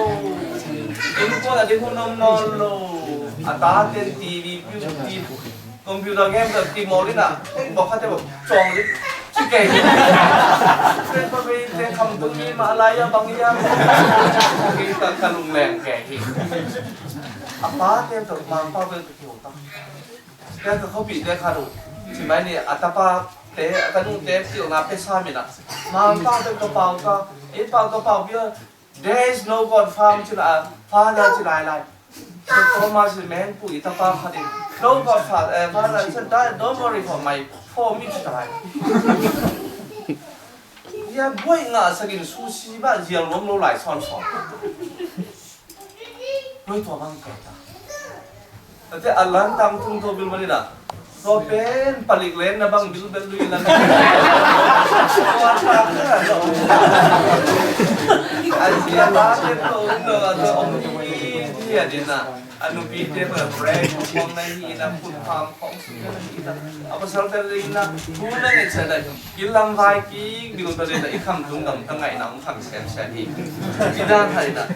Innkuan a ding hun om nawn lo. A taten T V, YouTube, computer game, ti mawl in a. Ei, bawk khat te bawk. Cawng lik. Ci kei. Te pa vei te kham tung mi mah lai a bang ia. Kei ta ka lung leng kei hi. A pa te tawh Mangpau te tawh kiho ta. Te ka khuapihte khat uh, ci mai ni, a tapate, a tanute pilna pe sa min ah, Mangpau pen ka pau ka, ei pau ka pau bia, there is no God farm ci la, Father ci lai lai. St. Thomas in meng pu i tapa khat in, no God Father, eh, Father, ci, don't worry for my, for me ci lai. Ia buai ngah sakin sushi bah zial nuam lo lai sawn sawn. Noi tua bang kau ta. Tate a lan tang tung to bil mani na. Tua pen palik len na bang bil bel lui lan. Tua ta ka lo. A zia ta te to no a to ong ni dia dina. A nupi te pa break kong na hi na put pam kong si na hi na. A pasal te ring na. Bu na ngai sa dai. Kilam vai kik ding uh tawh ding uh i khamtung gam ka ngaihna hong khang semsem hi. Ci dan hai na.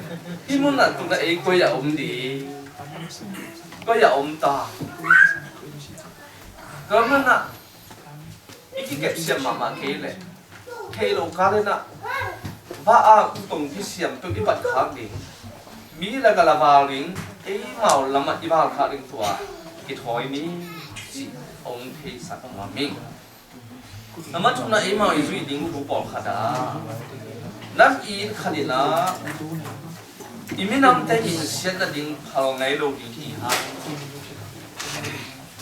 Hih munah tukna ei koi a om ding? Koi a om ta? Tua manah i kikep siam mahmah kei leh, thei lo kal inah va a kutong kisiam tuk i bat khak ding. Mi lakah la val ding, eimau lamah i val khak ding tua kithawi ni cih hong theisak nuam ing. Na mathumna eimau i zuih ding thu pawlkhat ah, nak it khat inah i minamte i siatna ding phal ngei lo ding hi hang.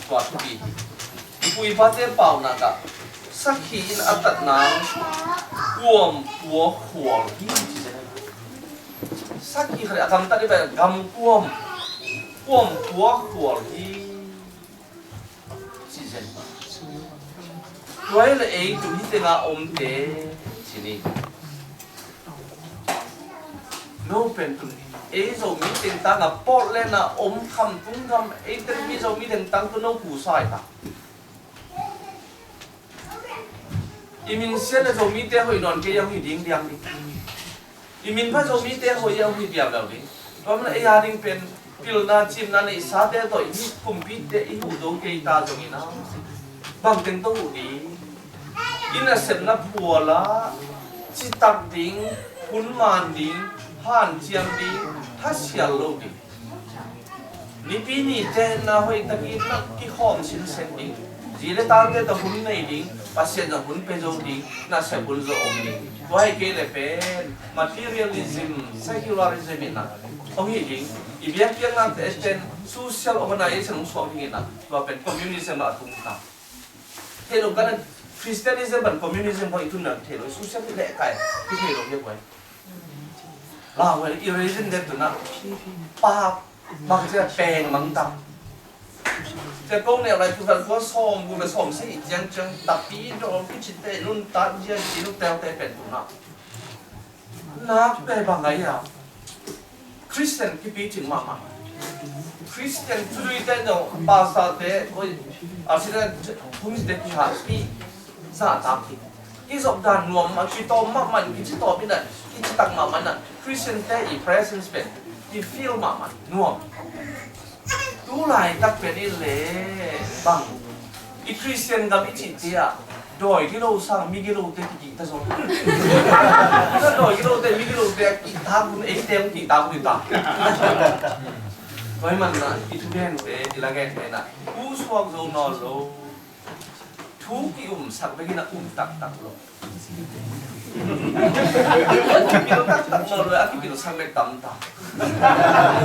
Tua thupi hi. I pu i pate paunak ah sakhi in a tatna kuam pua khual hi. Sakhi khat a gamtat i bai gam kuam, kuam pua khual hi. Ci zen. Tua hi le ei tun hi tenga omte ci ni. No pen tun ei Zomi tengtang a Portland a om kham tung gam ei teng mi Zomi tengtang tun no pu sai ta. I min sia le Zomite hoih nawn kei a hong hi ding diam ding. I min pha Zomite hoih a hong hi diam lo ding. Tua man ei a ding pen pilna cimna neihsate tawh i kumpite i huh do kei ta zongin a bang teng tawh huh ding. I nasepna phual ah citak ding, hun man ding, hanciam ding, thasial lo ding. Nipi ni tenna hoih takin na kikhawm sinsen ding. Zi le talte tawh hun nei ding, Pasian zong hun pe zo ding, nasep hun zo om ding. Tua hi kei le pen materialism, secularism in na hong hi ding. I biakpiakna te ten social organization hong suak ding in na, tua pen communism ah a tung ta. Thei lo ka na Christianism pan communism hong i tun na thei lo, social leh kai, ki thei lo hi a kuai. Lau vel i reason den tuna pa bang cia peng mang ta. Cia kong neu lai tu vel kua sawm gu vel sawm si ciang ciang tapi dawm ki ci te nun ta zia ci nu teu te pen tuna. Nak pe bang ai ya. Christian kipi cing mahmah. Christian tui te no pastor te oi asina hum te ki ha ki sa ta ki. Kizop dan nuam a kitawm mahmah, kicitawm in a, kicitak mahmah in a, Christian te i presence pen i feel mahmah nuam. Tu laitak pen i le bang i Christian gam i cihte ah dawi gilo sang mi gilo te kikih ta zong. Dawi gilo te mi gilo te a kihtak hun, eite hong kihtak hun i ta. Tua hi manah i thugente i la gente inah thu suak zo nawn lo. Thu ki-umsak bek inah um taktak lo. Kipil taktak nawn lo, a kipilsak bek tamta.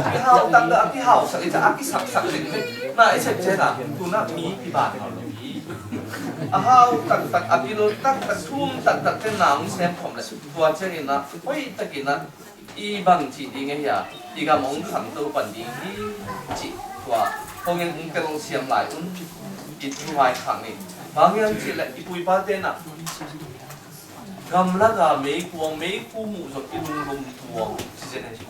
Kihau taktak, a kihausak i ca, a kisaksak bek bek na i sep ciang a tunah mi kiban nawn lo hi. A hau taktak, a pil taktak, thum taktak te na hong sem khawm le tua cianginah hoihtakinah i bang cih ding ahi a, i gam hong khangto pan ding hi cih tua hong en hong tel siam lai un. I thuhai khak ni. Bang hiam cih leh i puipa tenah gamlak a meikuang, meikhu muh zong i lunglum tuang ci zen ahi.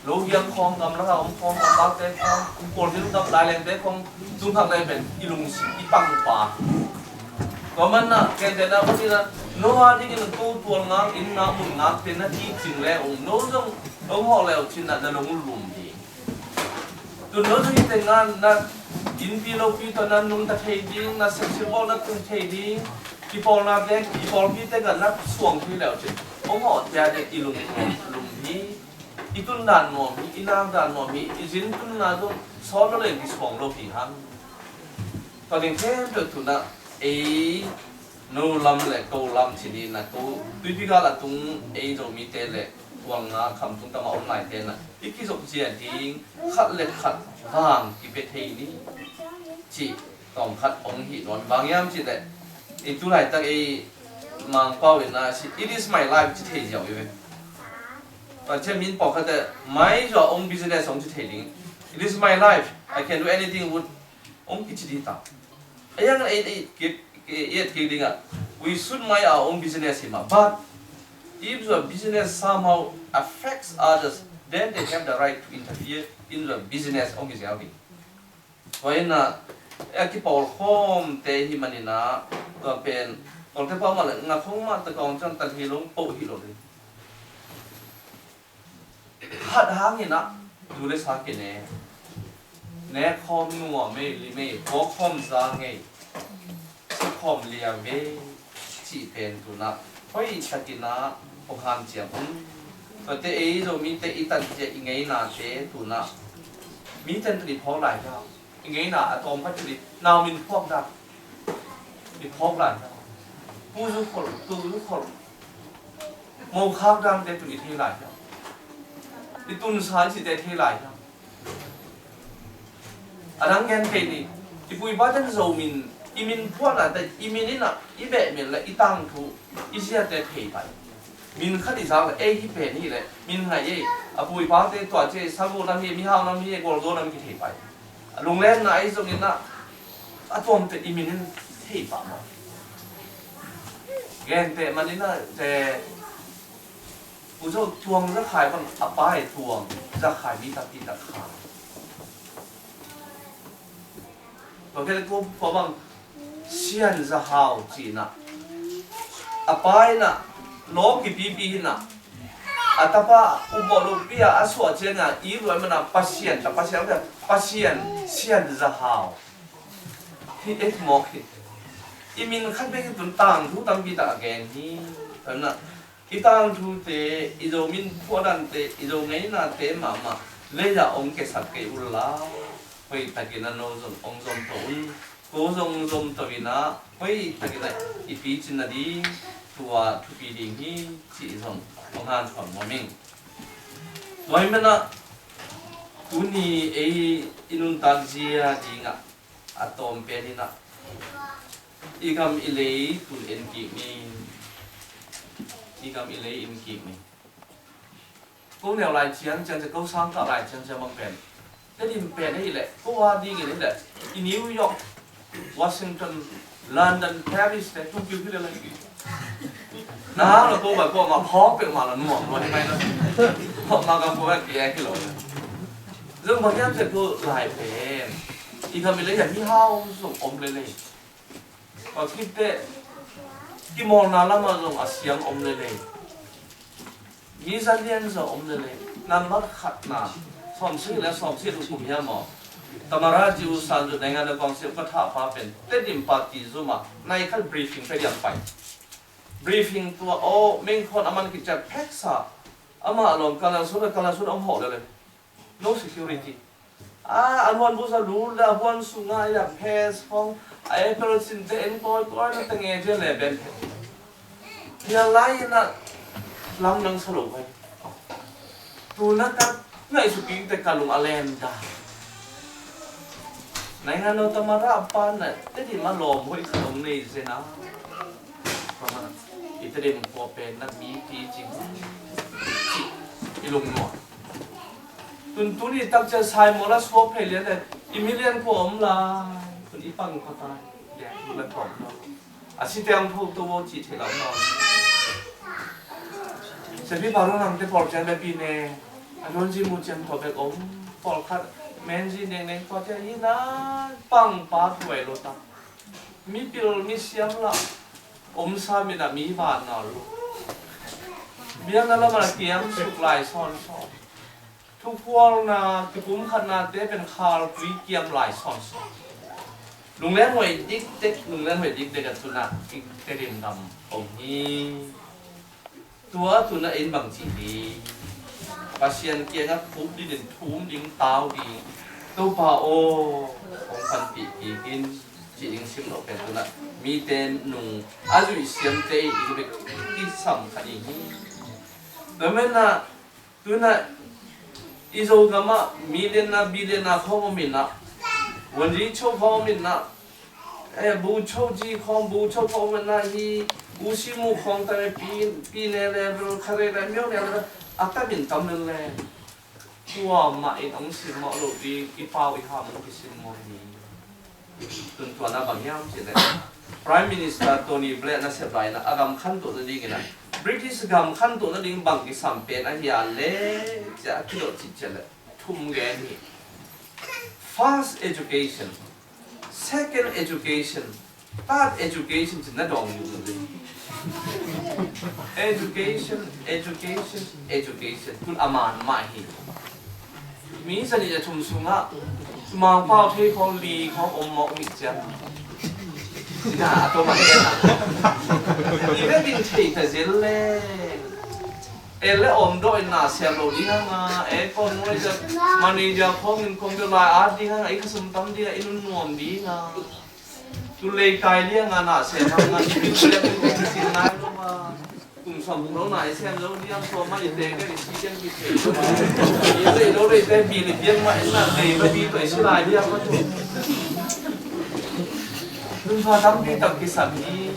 Lo hiam khawng, gamlak a om khawng, gamlakte khawng, Kawlgam lailengte khawng tung hak lai pen i lungsim i pangpa. Tua manah kente na bangin ah no a dingin ko tual ngak, inn ngak, mun ngakte na kicing le ung, no zong hong hawh le uh cinah na lunglum ding. Tun no zong i tengah na innpi lopi tawh na nungta thei ding, na sepsibawl na tung thei ding, kipawlnate, kipawlpite gah na suang thei le uh cin hong hawh tia ding i lungsim lum hi. I tundan nuam hi, i nakdan nuam hi, i zin tunna zong sawt lo leng kisuang lo hi hang. Tua ding khempeuh tunah ei no lam le ko lam ci ni na ko tuipi gal a tung ei Zomite le kuang nga kham tung tama om lai tenah i kizop zia ding khat le khat vang kipia thei ni cih tawm khat hong hi nuam. Bang hiam cih leh ei tu laitak ei Mangpau in a si, "It is my life," ci thei ziau i ve. Tua ciang min pawlkhatte, "My is your own business," hong ci thei ding. "It is my life. I can do anything," hong kici ding ta. A yang ei, ei, kik, ei, ei, kik ding a. We should mind our own business hi mah. But if your business somehow affects others, then they have the right to interfere in your business, hong ci ziau ding. Tua inah a kipawl khawmte hi maninah tua pen Kawlte pau mah le ngak hong mah takawng ciang tal hi lo, poh hi lo ding. Khat hanginah du le sa kine, ne khawm nuam ei, lim ei, puak khawm za ngei, sa khawm lia ve cih pen tunah hoih takinah hong hanciam un. Tuate ei Zomite i tanzia i ngeinate tunah mite tun i phawk lai hiam? I ngeina a tawm khat cili nau min phuak dan i phawk lai hiam? Pu zu kholh, tu zu kholh, mo khak dante tun i thei lai hiam? I tunsa i cite thei lai hiam? A dang gen kei ni, i puipa ten Zo min, i min phuahna te, i min inah i beh min le i tangthu i ziate thei pai. Min khat i zak le ei hi pen hi le min ngaih ei. A puipate tua ci ei, Sago nam hi, Mihau nam hi, Gualzo nam hi kithei pai. A lunglenna ahi zongin ah a tuamte i min in thei pah maw? Gente man in ah te Pu Zo tuang Zakhai bang a pai tuang Zakhai mi tampi tak kha. Tua khit ko ko bang Sian Za Hau ci-in ah a pa in ah lawm kipipi hi-in ah a tapa upmawh lopi-a a suah ciangin i luai mana Pasian ta Pasian Pasian Sian Za Hau hi et mawk hi. I min khat bek hi tun tangthu tampi tak a gen hi. Tua in ah i tangthute, i Zo min phuahdante, i Zo ngeinate mahmah lei-ah hong kesak kei unla, hoihtakin a no zong hong zom to un. Ko zong zom to in ah hoihtakin a i picin nading tua thupi ding hi cih zong hong hanthawn nuam ing. Tua ahih manin ah tuni ei i nuntak zia dingah a tawm pen in ah i gam i lei tun en kik ni. I gam i lei en kik ni. Ko neu lai ciang ciang, ko sangkah lai ciang ciang bang pen Tedim pen ahih leh ko a dingin ahih leh i New York, Washington, London, Paris te tung piu hi leh lai. Na hang lo ko bai ko ma phawk peuhmah lo nuam lo hi mai na. Phawk ma gam ko bai ki ek hi lo. Zong bang hiam cih ko lai pen i gam i lei ah mihau zong om lel ei. Tua khit teh kimawlna lamah zong a siang om lel ei. Mi zalian zong om lel ei. Nambat khatna, sawmsagih le sawmsagih le guk kum hiam maw? Tamara Jiu Sanzu Naingan Council ka thah pa pen Tedim party zum a nai khat briefing pia diam pai. Briefing tua aw mengkhawn a man kiciat pheksa. Amah a lawm Kalasura, Kalasura om hawh lel ei. No security. A, a nuan busa lu le a buan sunga i a phes khong a apple sinte en kawikawi na tenge dia le ben phe. Bia lai ina lam nang sa lo vai. Tuna ka ngaihsut ding te ka lung a len da. Naingan no tamara pa na te di ma lom hoi ka lom nei zena. I te di mong ko pen na mi pi cing. I lung nuam. Tun tuni takcia Simon la suak phei lian le i milian kua om lai. Tun i pang kua tai. Dia tu la kua om lai. A si tiang pho to wo ci thei lau no. Sepi baru nang te por ciang le pi ne. A don ji mu ciang to bek om. Por khat men ji neng neng kua cia i na pang pa tuai lo ta. Mi pil mi siam la. Om sa mi na mi van na lo. Biang na la ma kiam suk lai son son. Thukhualna, kipumkhatnate pen khalpui kiam lai sawnsawn. Lunglen huai dikdek, lunglen huai dikdek a tuna i Tedim gam om hi. Tua tuna in bang ci hi. Pasian kiangah khup dingin thum ding tau ding. Topa aw, hong panpih kik in ci ding sim lo pen tuna mite nung a zuih siamte i kisam kha ding hi. Tua menah Tuna i Zogamah millionaire, billionaire khawng om inah, wanzi cho khawng om inah, eh, bu cho ji khawng, bu cho khawng om inah hi, usi mu khawng tang e, pi, pi ne level, khare le myo ne level, a tam in tam lel le. Tua mah in hong simmawh loh ding, i pau i ham hong kisimmawh hi. Tun tua na bang hiam cih leh Prime Minister Tony Blair na sep lai inah a gam khantoh nading inah British gam khantoh nading bang kisam pen a hia le ciah a kidot cih ciah leh thum gen hi. First education, second education, third education cih na dawng hi. Education, education, education. Tun a man mah hi. Mi zanih le thum sungah Mangpau thei khawng li khawng om mawk mi ciang. Na a tawm a en a. I vekin thei ta zel le. En le om dawh in na siam lo ding hang a, aircon manager, manager khawng in kong deuh lai at ding hang a, i khasum tam ding a, i nun nuam ding a. Tulei kai liang a na sem hang a, i bil liang in kong sin nai lo a. Kum sawm kum lo na i sem zo liang tua ma i te ka i si liang ki thei lo a. I lei lo lei te bil i piang ma i na lei lo bil tua i si lai liang ma tu. Tun tua tampi tak kisam hi.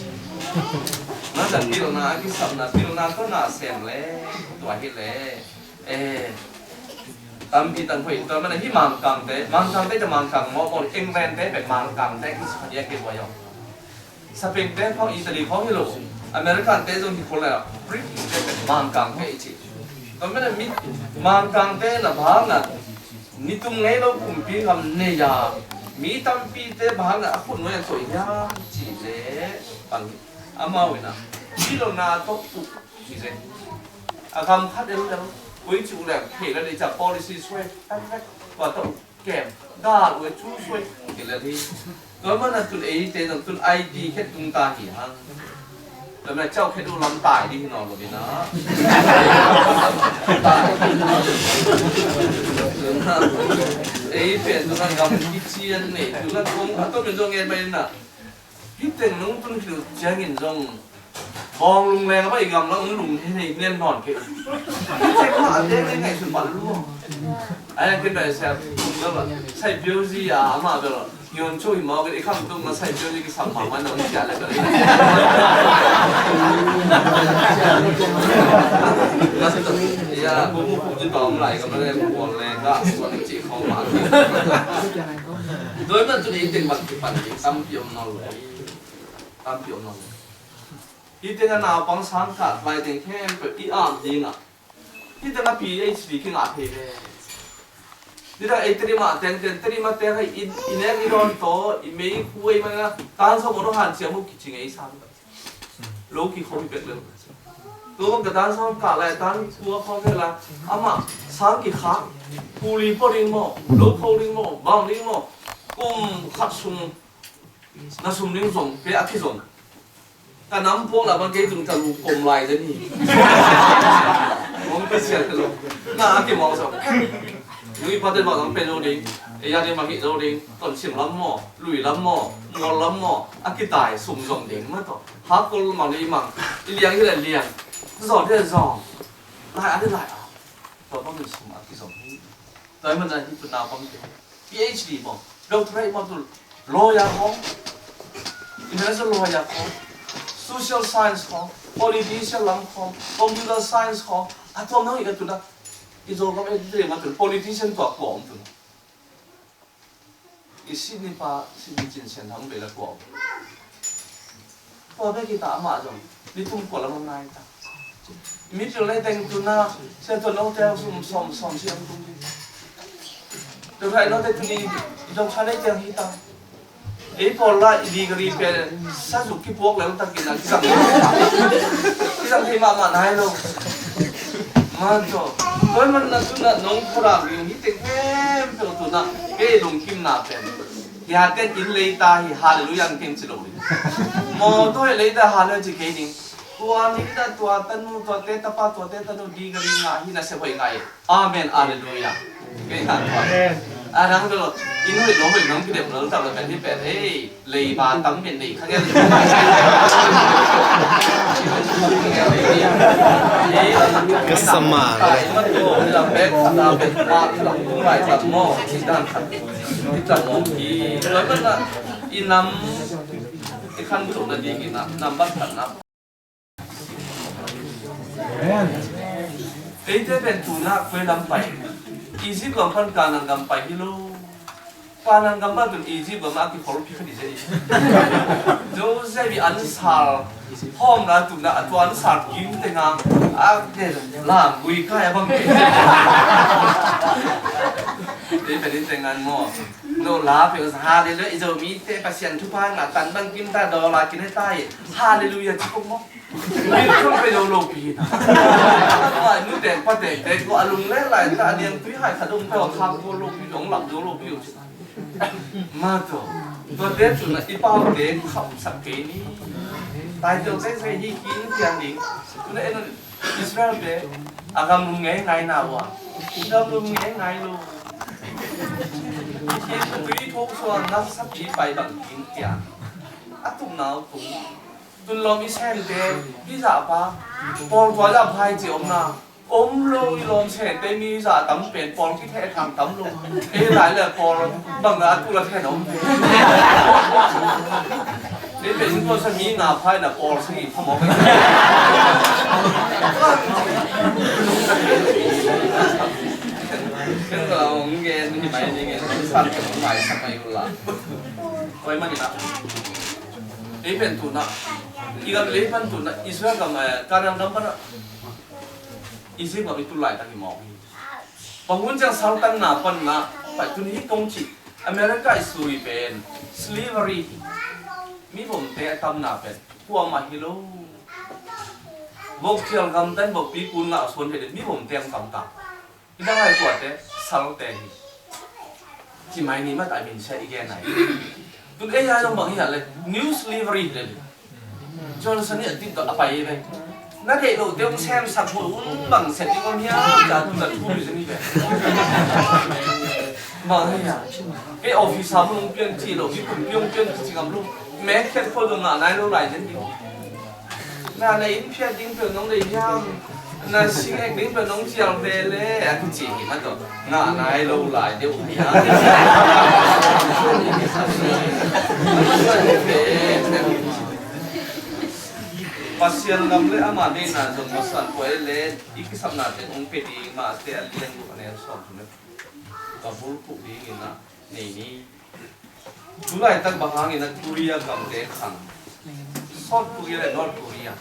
Na ta pilna a kisam na pilna tua na sem le. Tua hi le. Eh, tampi tak hoih tua mana hi Mangkangte, Mangkangte te Mangkang mawkmawk, Englandte pek Mangkangte kisa dia kei buai aw. Spainte khawng, Italy khawng hi lo, Americante zong hi khol le, Britishte pek Mangkangte i ci. Tua mana mi Mangkangte na bang na, nitum ngei lo kumpi ngam nei a, mi tampite bang na a khut nuai a soi hiam ci le, bang amau ina, ci lo na tok tuk. Hi zen. A gam khat el el. Koi ci ulem. Hei la dei ca policy suai. Tam khat. Kua tau. Kem. Gal ue cu suai. Hi la dei. Tua mana tun ei te zong tun I D khet tung ta hi hang. Tua mana cau khet u lam tai di hi nawn lo dina. Ei pen tun a gam kician nei. Tun a kong a tawm in zong ngen mai na. Hi teng nung tun khil ciangin zong bawng lungleng a bai gamlang lung hei nei nen nawn kei. Hi teng mah a teng nei ngaihsun mah lu. Ai a kin dai sia kum bel a sai piu zi a amah bel a ngion chu hi mawk in i kham tung a sai piu zi kisam mah mah nong sia le bel. Ya, kum mu kum zi tawm lai ka bel a kum bawng leng ka suan ci khawng mah. Doi man tu ni teng bang kipan ni tampi om nawn lo. Tampi om nawn lo. Hi teng a naupang sang khat lai teng khempeuh i ap ding a. Hi teng a P H D kingah thei ve. Hi teng ei Tedim a teng teng Tedim a teng hei i, i nek i dawn tawh i mei khu ei man a tan sawm aw hanciam uh kici ngei sam. Lo kikhawm hi bek lel. Tua bang ka tan sawm kah lai tan kua khawm hei la amah sang kikhak. Kuli pawh ding maw, lo kho ding maw, bang ding maw. Kum khat sung na sum ding zong pe a kizong. Ka nam puak la bang kei tung ta lu kom lai den hi. Mong ka sial ka lo. Na a kimawk zong. Nui pate bang zong pe lo ding, e ya ding bang hih lo ding, ton sim lam maw, lui lam maw, mual lam maw, a kitai sum zong ding mah tawh. Hakol mang ding i mang, i liang hi leh liang, zong hi leh zong, lai a ding lai a. Tua bang in sum a kizong hi. Tua hi man a hi tu naupang te. P H D maw, doctorate maw tu, lawyer khawng, international lawyer khawng, social science khawng, politician lam khawng, computer science khawng, a tuam nang i ka tu na, i Zogam e tu ma tu, politician tua kua om tu na. I Sydney pa, Sydney Chin Sian Thang Bela kua om. Tua bek hi ta amah zong, ni tum kua lam a nai ta. Middle lei teng tu na, sia tua no te sum som som siam tung. Tua khai no te tu ni, i dong kha lei teng hi ta. Ei pawl la i degree pen, sa zuk kipuak lel tak in a kisang. Kisang thei mahmah nai lo. Ma tua. Tua man na tu na nong khua ram ring hi teng khempeuh tu na, kei lungkimna pen. Hia ten in lei ta hi, hallelujah ang keng ci lo ding. Maw tua hi lei ta, hallelujah ci kei ding. Tua ni ta tua tanu, tua te tapa, tua te tanu, di gari nga hi na se hoi ngai. Amen, hallelujah. Kei ta tua. A dang lo, in hoi lo hoi nong kidem lo ta lo kan hi pen, hey, lei ba tam pen nei kha ngel. Ka sama. Ai, man ko, la pek, la pek, ma, la tung lai tam mo, dan khat. I tla mawk hi, tua man a, i nam, i khan tuk na ding in a, nam bang khat na. Eite pen tu na, koi lam pai. Egypt lam pan Kanaan gam pai hi lo. Kanaan gam pan tun Egypt gam a kikhol pi kha di zia. Joseph i an sal, hawm na tum na, a tua an sal kim te nga, a de lam gui kai a bang. Ei pen in te ngan maw. No la pe, hallelujah, i Zomite Pasian thupha ngah tan bang kim ta, dollar kine ta hi. Hallelujah ci kong maw. Min thong pe lo lo pi na. Ai, nu teng pa teng te ko a lung le lai ta, a niang tui hai kha dong pe, khang ko lo pi, dong lam zo lo pi. Ma to. Tua te tu na i pau te kham sak kei ni. Tai tel te se hi king tiang ding. Tu na en Israel te, a gam lum ngei ngai na ua. Gam lum ngei ngai lo. Kin tui thok suan na sa pi pai bang kin tia. A tum nau tum. Tun lom i sen te, i zah pa. Pawl tua zah pai ci om na. Om lo i lom sen te mi zah tam pen pawl ki theh thang tam lo. Ei lai le pawl bang na tu la theh na om. Ni pe in ko sa mi na phai na pawl sa i phamawk. Ken la ong gen ni mai ni gen san mai sa mai ula. Koi mani na. Ei pen tu na. I gam lei pan tu na. Israel gam, eh, Kanan gam pan na. Egypt gam i tu lai tak i mawk hi. Bang hun ciang saltanna panna pai tun hi kong ci. America i sui pen slavery hi. Mi bomte a tamna pen kuamah hi lo. Bok thial gamta in bok pi kun ngah a suan thei den mi bomte ang tamta. I dang ai kuate salte hi. Ci mai ni mata min sia i gen ai. Tun ei ai zong bang hi a le new slavery hi le. Johnson nih a tip tawh a pai ve. Na deih loh te hong semsak hua un bang set ding om hiam? Ca tu na thu lui zani ve. Bang hei a. Kei office a hong pian ci lo, kei kum pian pian ci ngam lo. Mek khiat khua dong ngah nai lo lai zen ding. Na na inn phiat ding peuh nong deih hiam? Na sing ek ding peuh nong cial ve le a kici hi na tawh. Ngah nai lo lai deuh hi a. Pasian gam le ama deihna zong masan pua e le i kisapna teng hong pe ding mahte a lian uh a neu sawm thum le ka bulphuh dingin a nei ni. Tulaitak bang hangin a Korea gamte khang. South Korea le North Korea.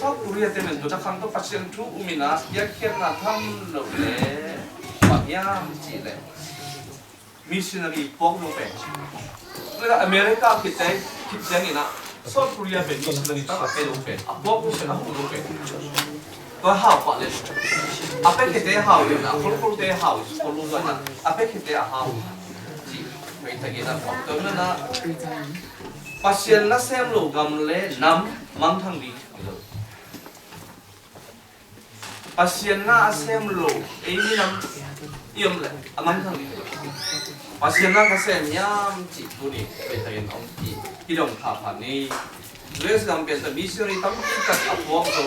South Korea te men tuna khang tawh Pasian thu um in a piakkhiatna tham lo le bang hiam cih le missionary puak lo pen. America khit te khit ciangin a South Korea pen missionary tam a pe lo pen, a puak lo pen, a hum lo pen. Tua hau pah le. A pe khit te hau in a, khol khol te hau, khol lo tua na. A pe khit te a hau. Ci, mei ta gina pok to na na. Pasian na sem lo gam le nam mangthang ding. Pasian na a sem lo ei minam hiam le a mangthang ding. Pasian na ka sem hiam cih tuni petakin hong ki hidong phapha ni. U S gam pen ta missionary tampi tak a puak zo,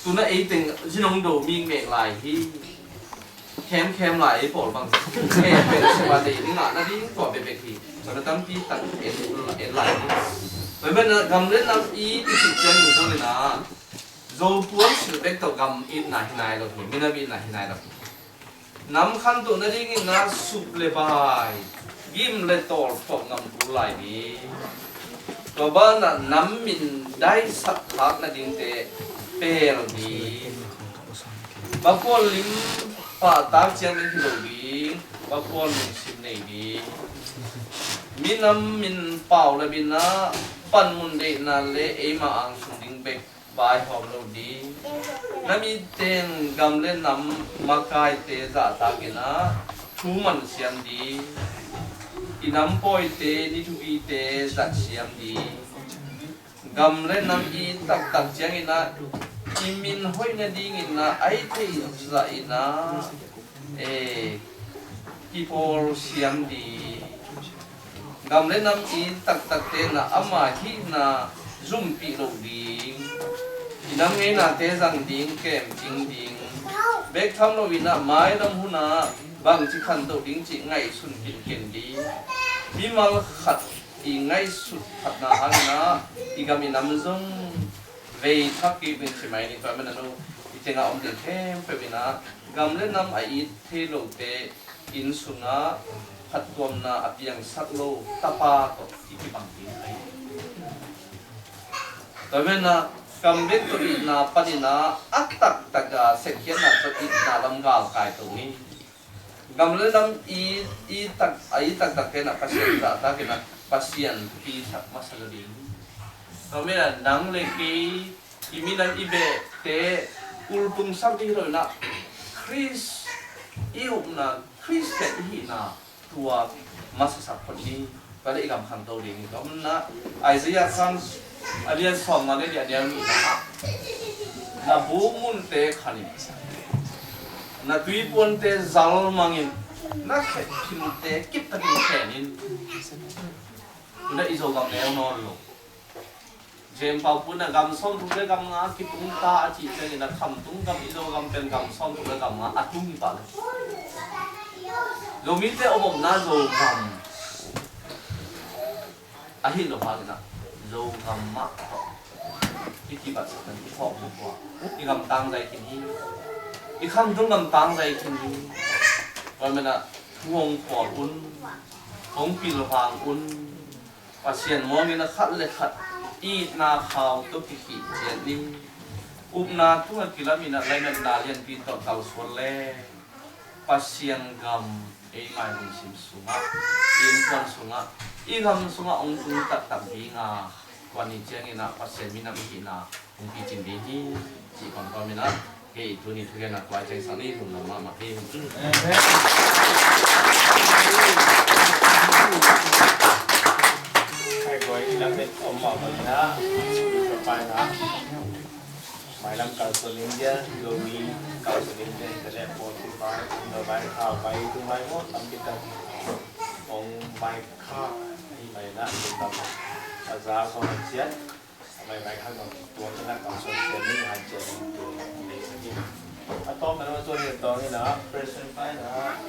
tuna ei teng zinong do mi meh lai hi. Khem khem lai ei pawl bang. Khem pen seba dei ding a na ding tua bekbek hi. Tua na tampi tak en, en lai hi. Tua pen gam le nam it i cih ciang ding zo le na. Zo puan silh bek tawh gam itna hi nai lo hi. Minam itna hi nai lo hi. Nam khantoh nadingin na sup le bai, gim le tawl phawk ngam kul lai ni. Tua banah nam min daisak khak nadingte pel ni. Bapual lim pahtak ciangin hi lo ding, bapual lungsim nei ding. Minam min pau le minah panmun deihna le eima angsung ding bek vaihawm lo ding. Na mitteng gam le nam makaite zahtakin ah thu man siam ding. I nam pawite ni thupite zat siam ding. Gam le nam i taktak ciangin ah i min hoih nadingin ah ai theih zahin ah e, kipawl siam ding. Gam le nam i taktakte na ama hihna zumpih loh ding. I nam ngeinate zang ding, kemcing ding. Bek tham loin ah mailam hunah bangci khantoh ding cih ngaihsun kinken ding. Mimal khat i ngaihsut khatna hangin ah i gam i nam zong vei thak kik ding ci mai ni. Tua manin ah i tengah om ding khempeuh in ah gam le nam a it thei lote inn sungah phattuamna a piangsak lo tapa tawh i kibang ding ahi. Tua manin ah kam bek tawh itna panin ah a taktak a sekkhiatna tawh itna lam galkai to ni. Gam le nam i, i tak, a i taktak kei na Pasian zahtakin ah Pasian thupi sak masa lo ding. Tua manin ah nang le kei i minam i behte ultungsak ding hi lo in ah Khrist i upna, Khristian i hihna tua masasak phot ni. Tua le i gam khanto ding hi. Tua manin ah Isaiah sang a lian sawmnga le li a neu nihna ah na bu munte khan in, na tuipuante zalmangin, na khetphinte kiptakin khen in. Tuna i Zogam neu nawn lo. Jem Pau Pun a gam sawmthum le gam nga kitung ta a cih ciangin a khamtung gam i Zogam pen gam sawmthum le gam nga a tung hi pah lo. Zomite omomna Zogam ahi lo hangin ah Zogam mah tawh i kibatsak dan i phawk hi pua. I gam tangzai khin hi. I khamtung gam tangzai khin hi. Tua manin ah thu hong khual un, hong pilvang un. Pasian muangin a khat le khat itna khau tawh kikhih ciat ni. Upna tungah kilamin ah lainatna lianpi tawh kalsuan le Pasian gam eima i lungsim sungah, i innkuan sungah, i gam sungah hong tung taktak ding a, tua ni ciangin ah Pasian minam i hihna hong picin ding hi, cih pamfamin ah kei tuni thugenna tua ciang sang ni lungdam mahmah hi. Hai guai, i lam met om mahmah hi na, i pai na. Mailam kalsuan India, Zomi kalsuan India, internet, Spotify, India vai, kha vai, tung vai maw, tampi tak hong vai kha, hi mai na, lungdam a za kong ciat. Mai mai kha ngam tua kina kalsuan ciat ni han ciat ni tu ni ni. A tawm na ma tua ni tawm ni na, President pai na,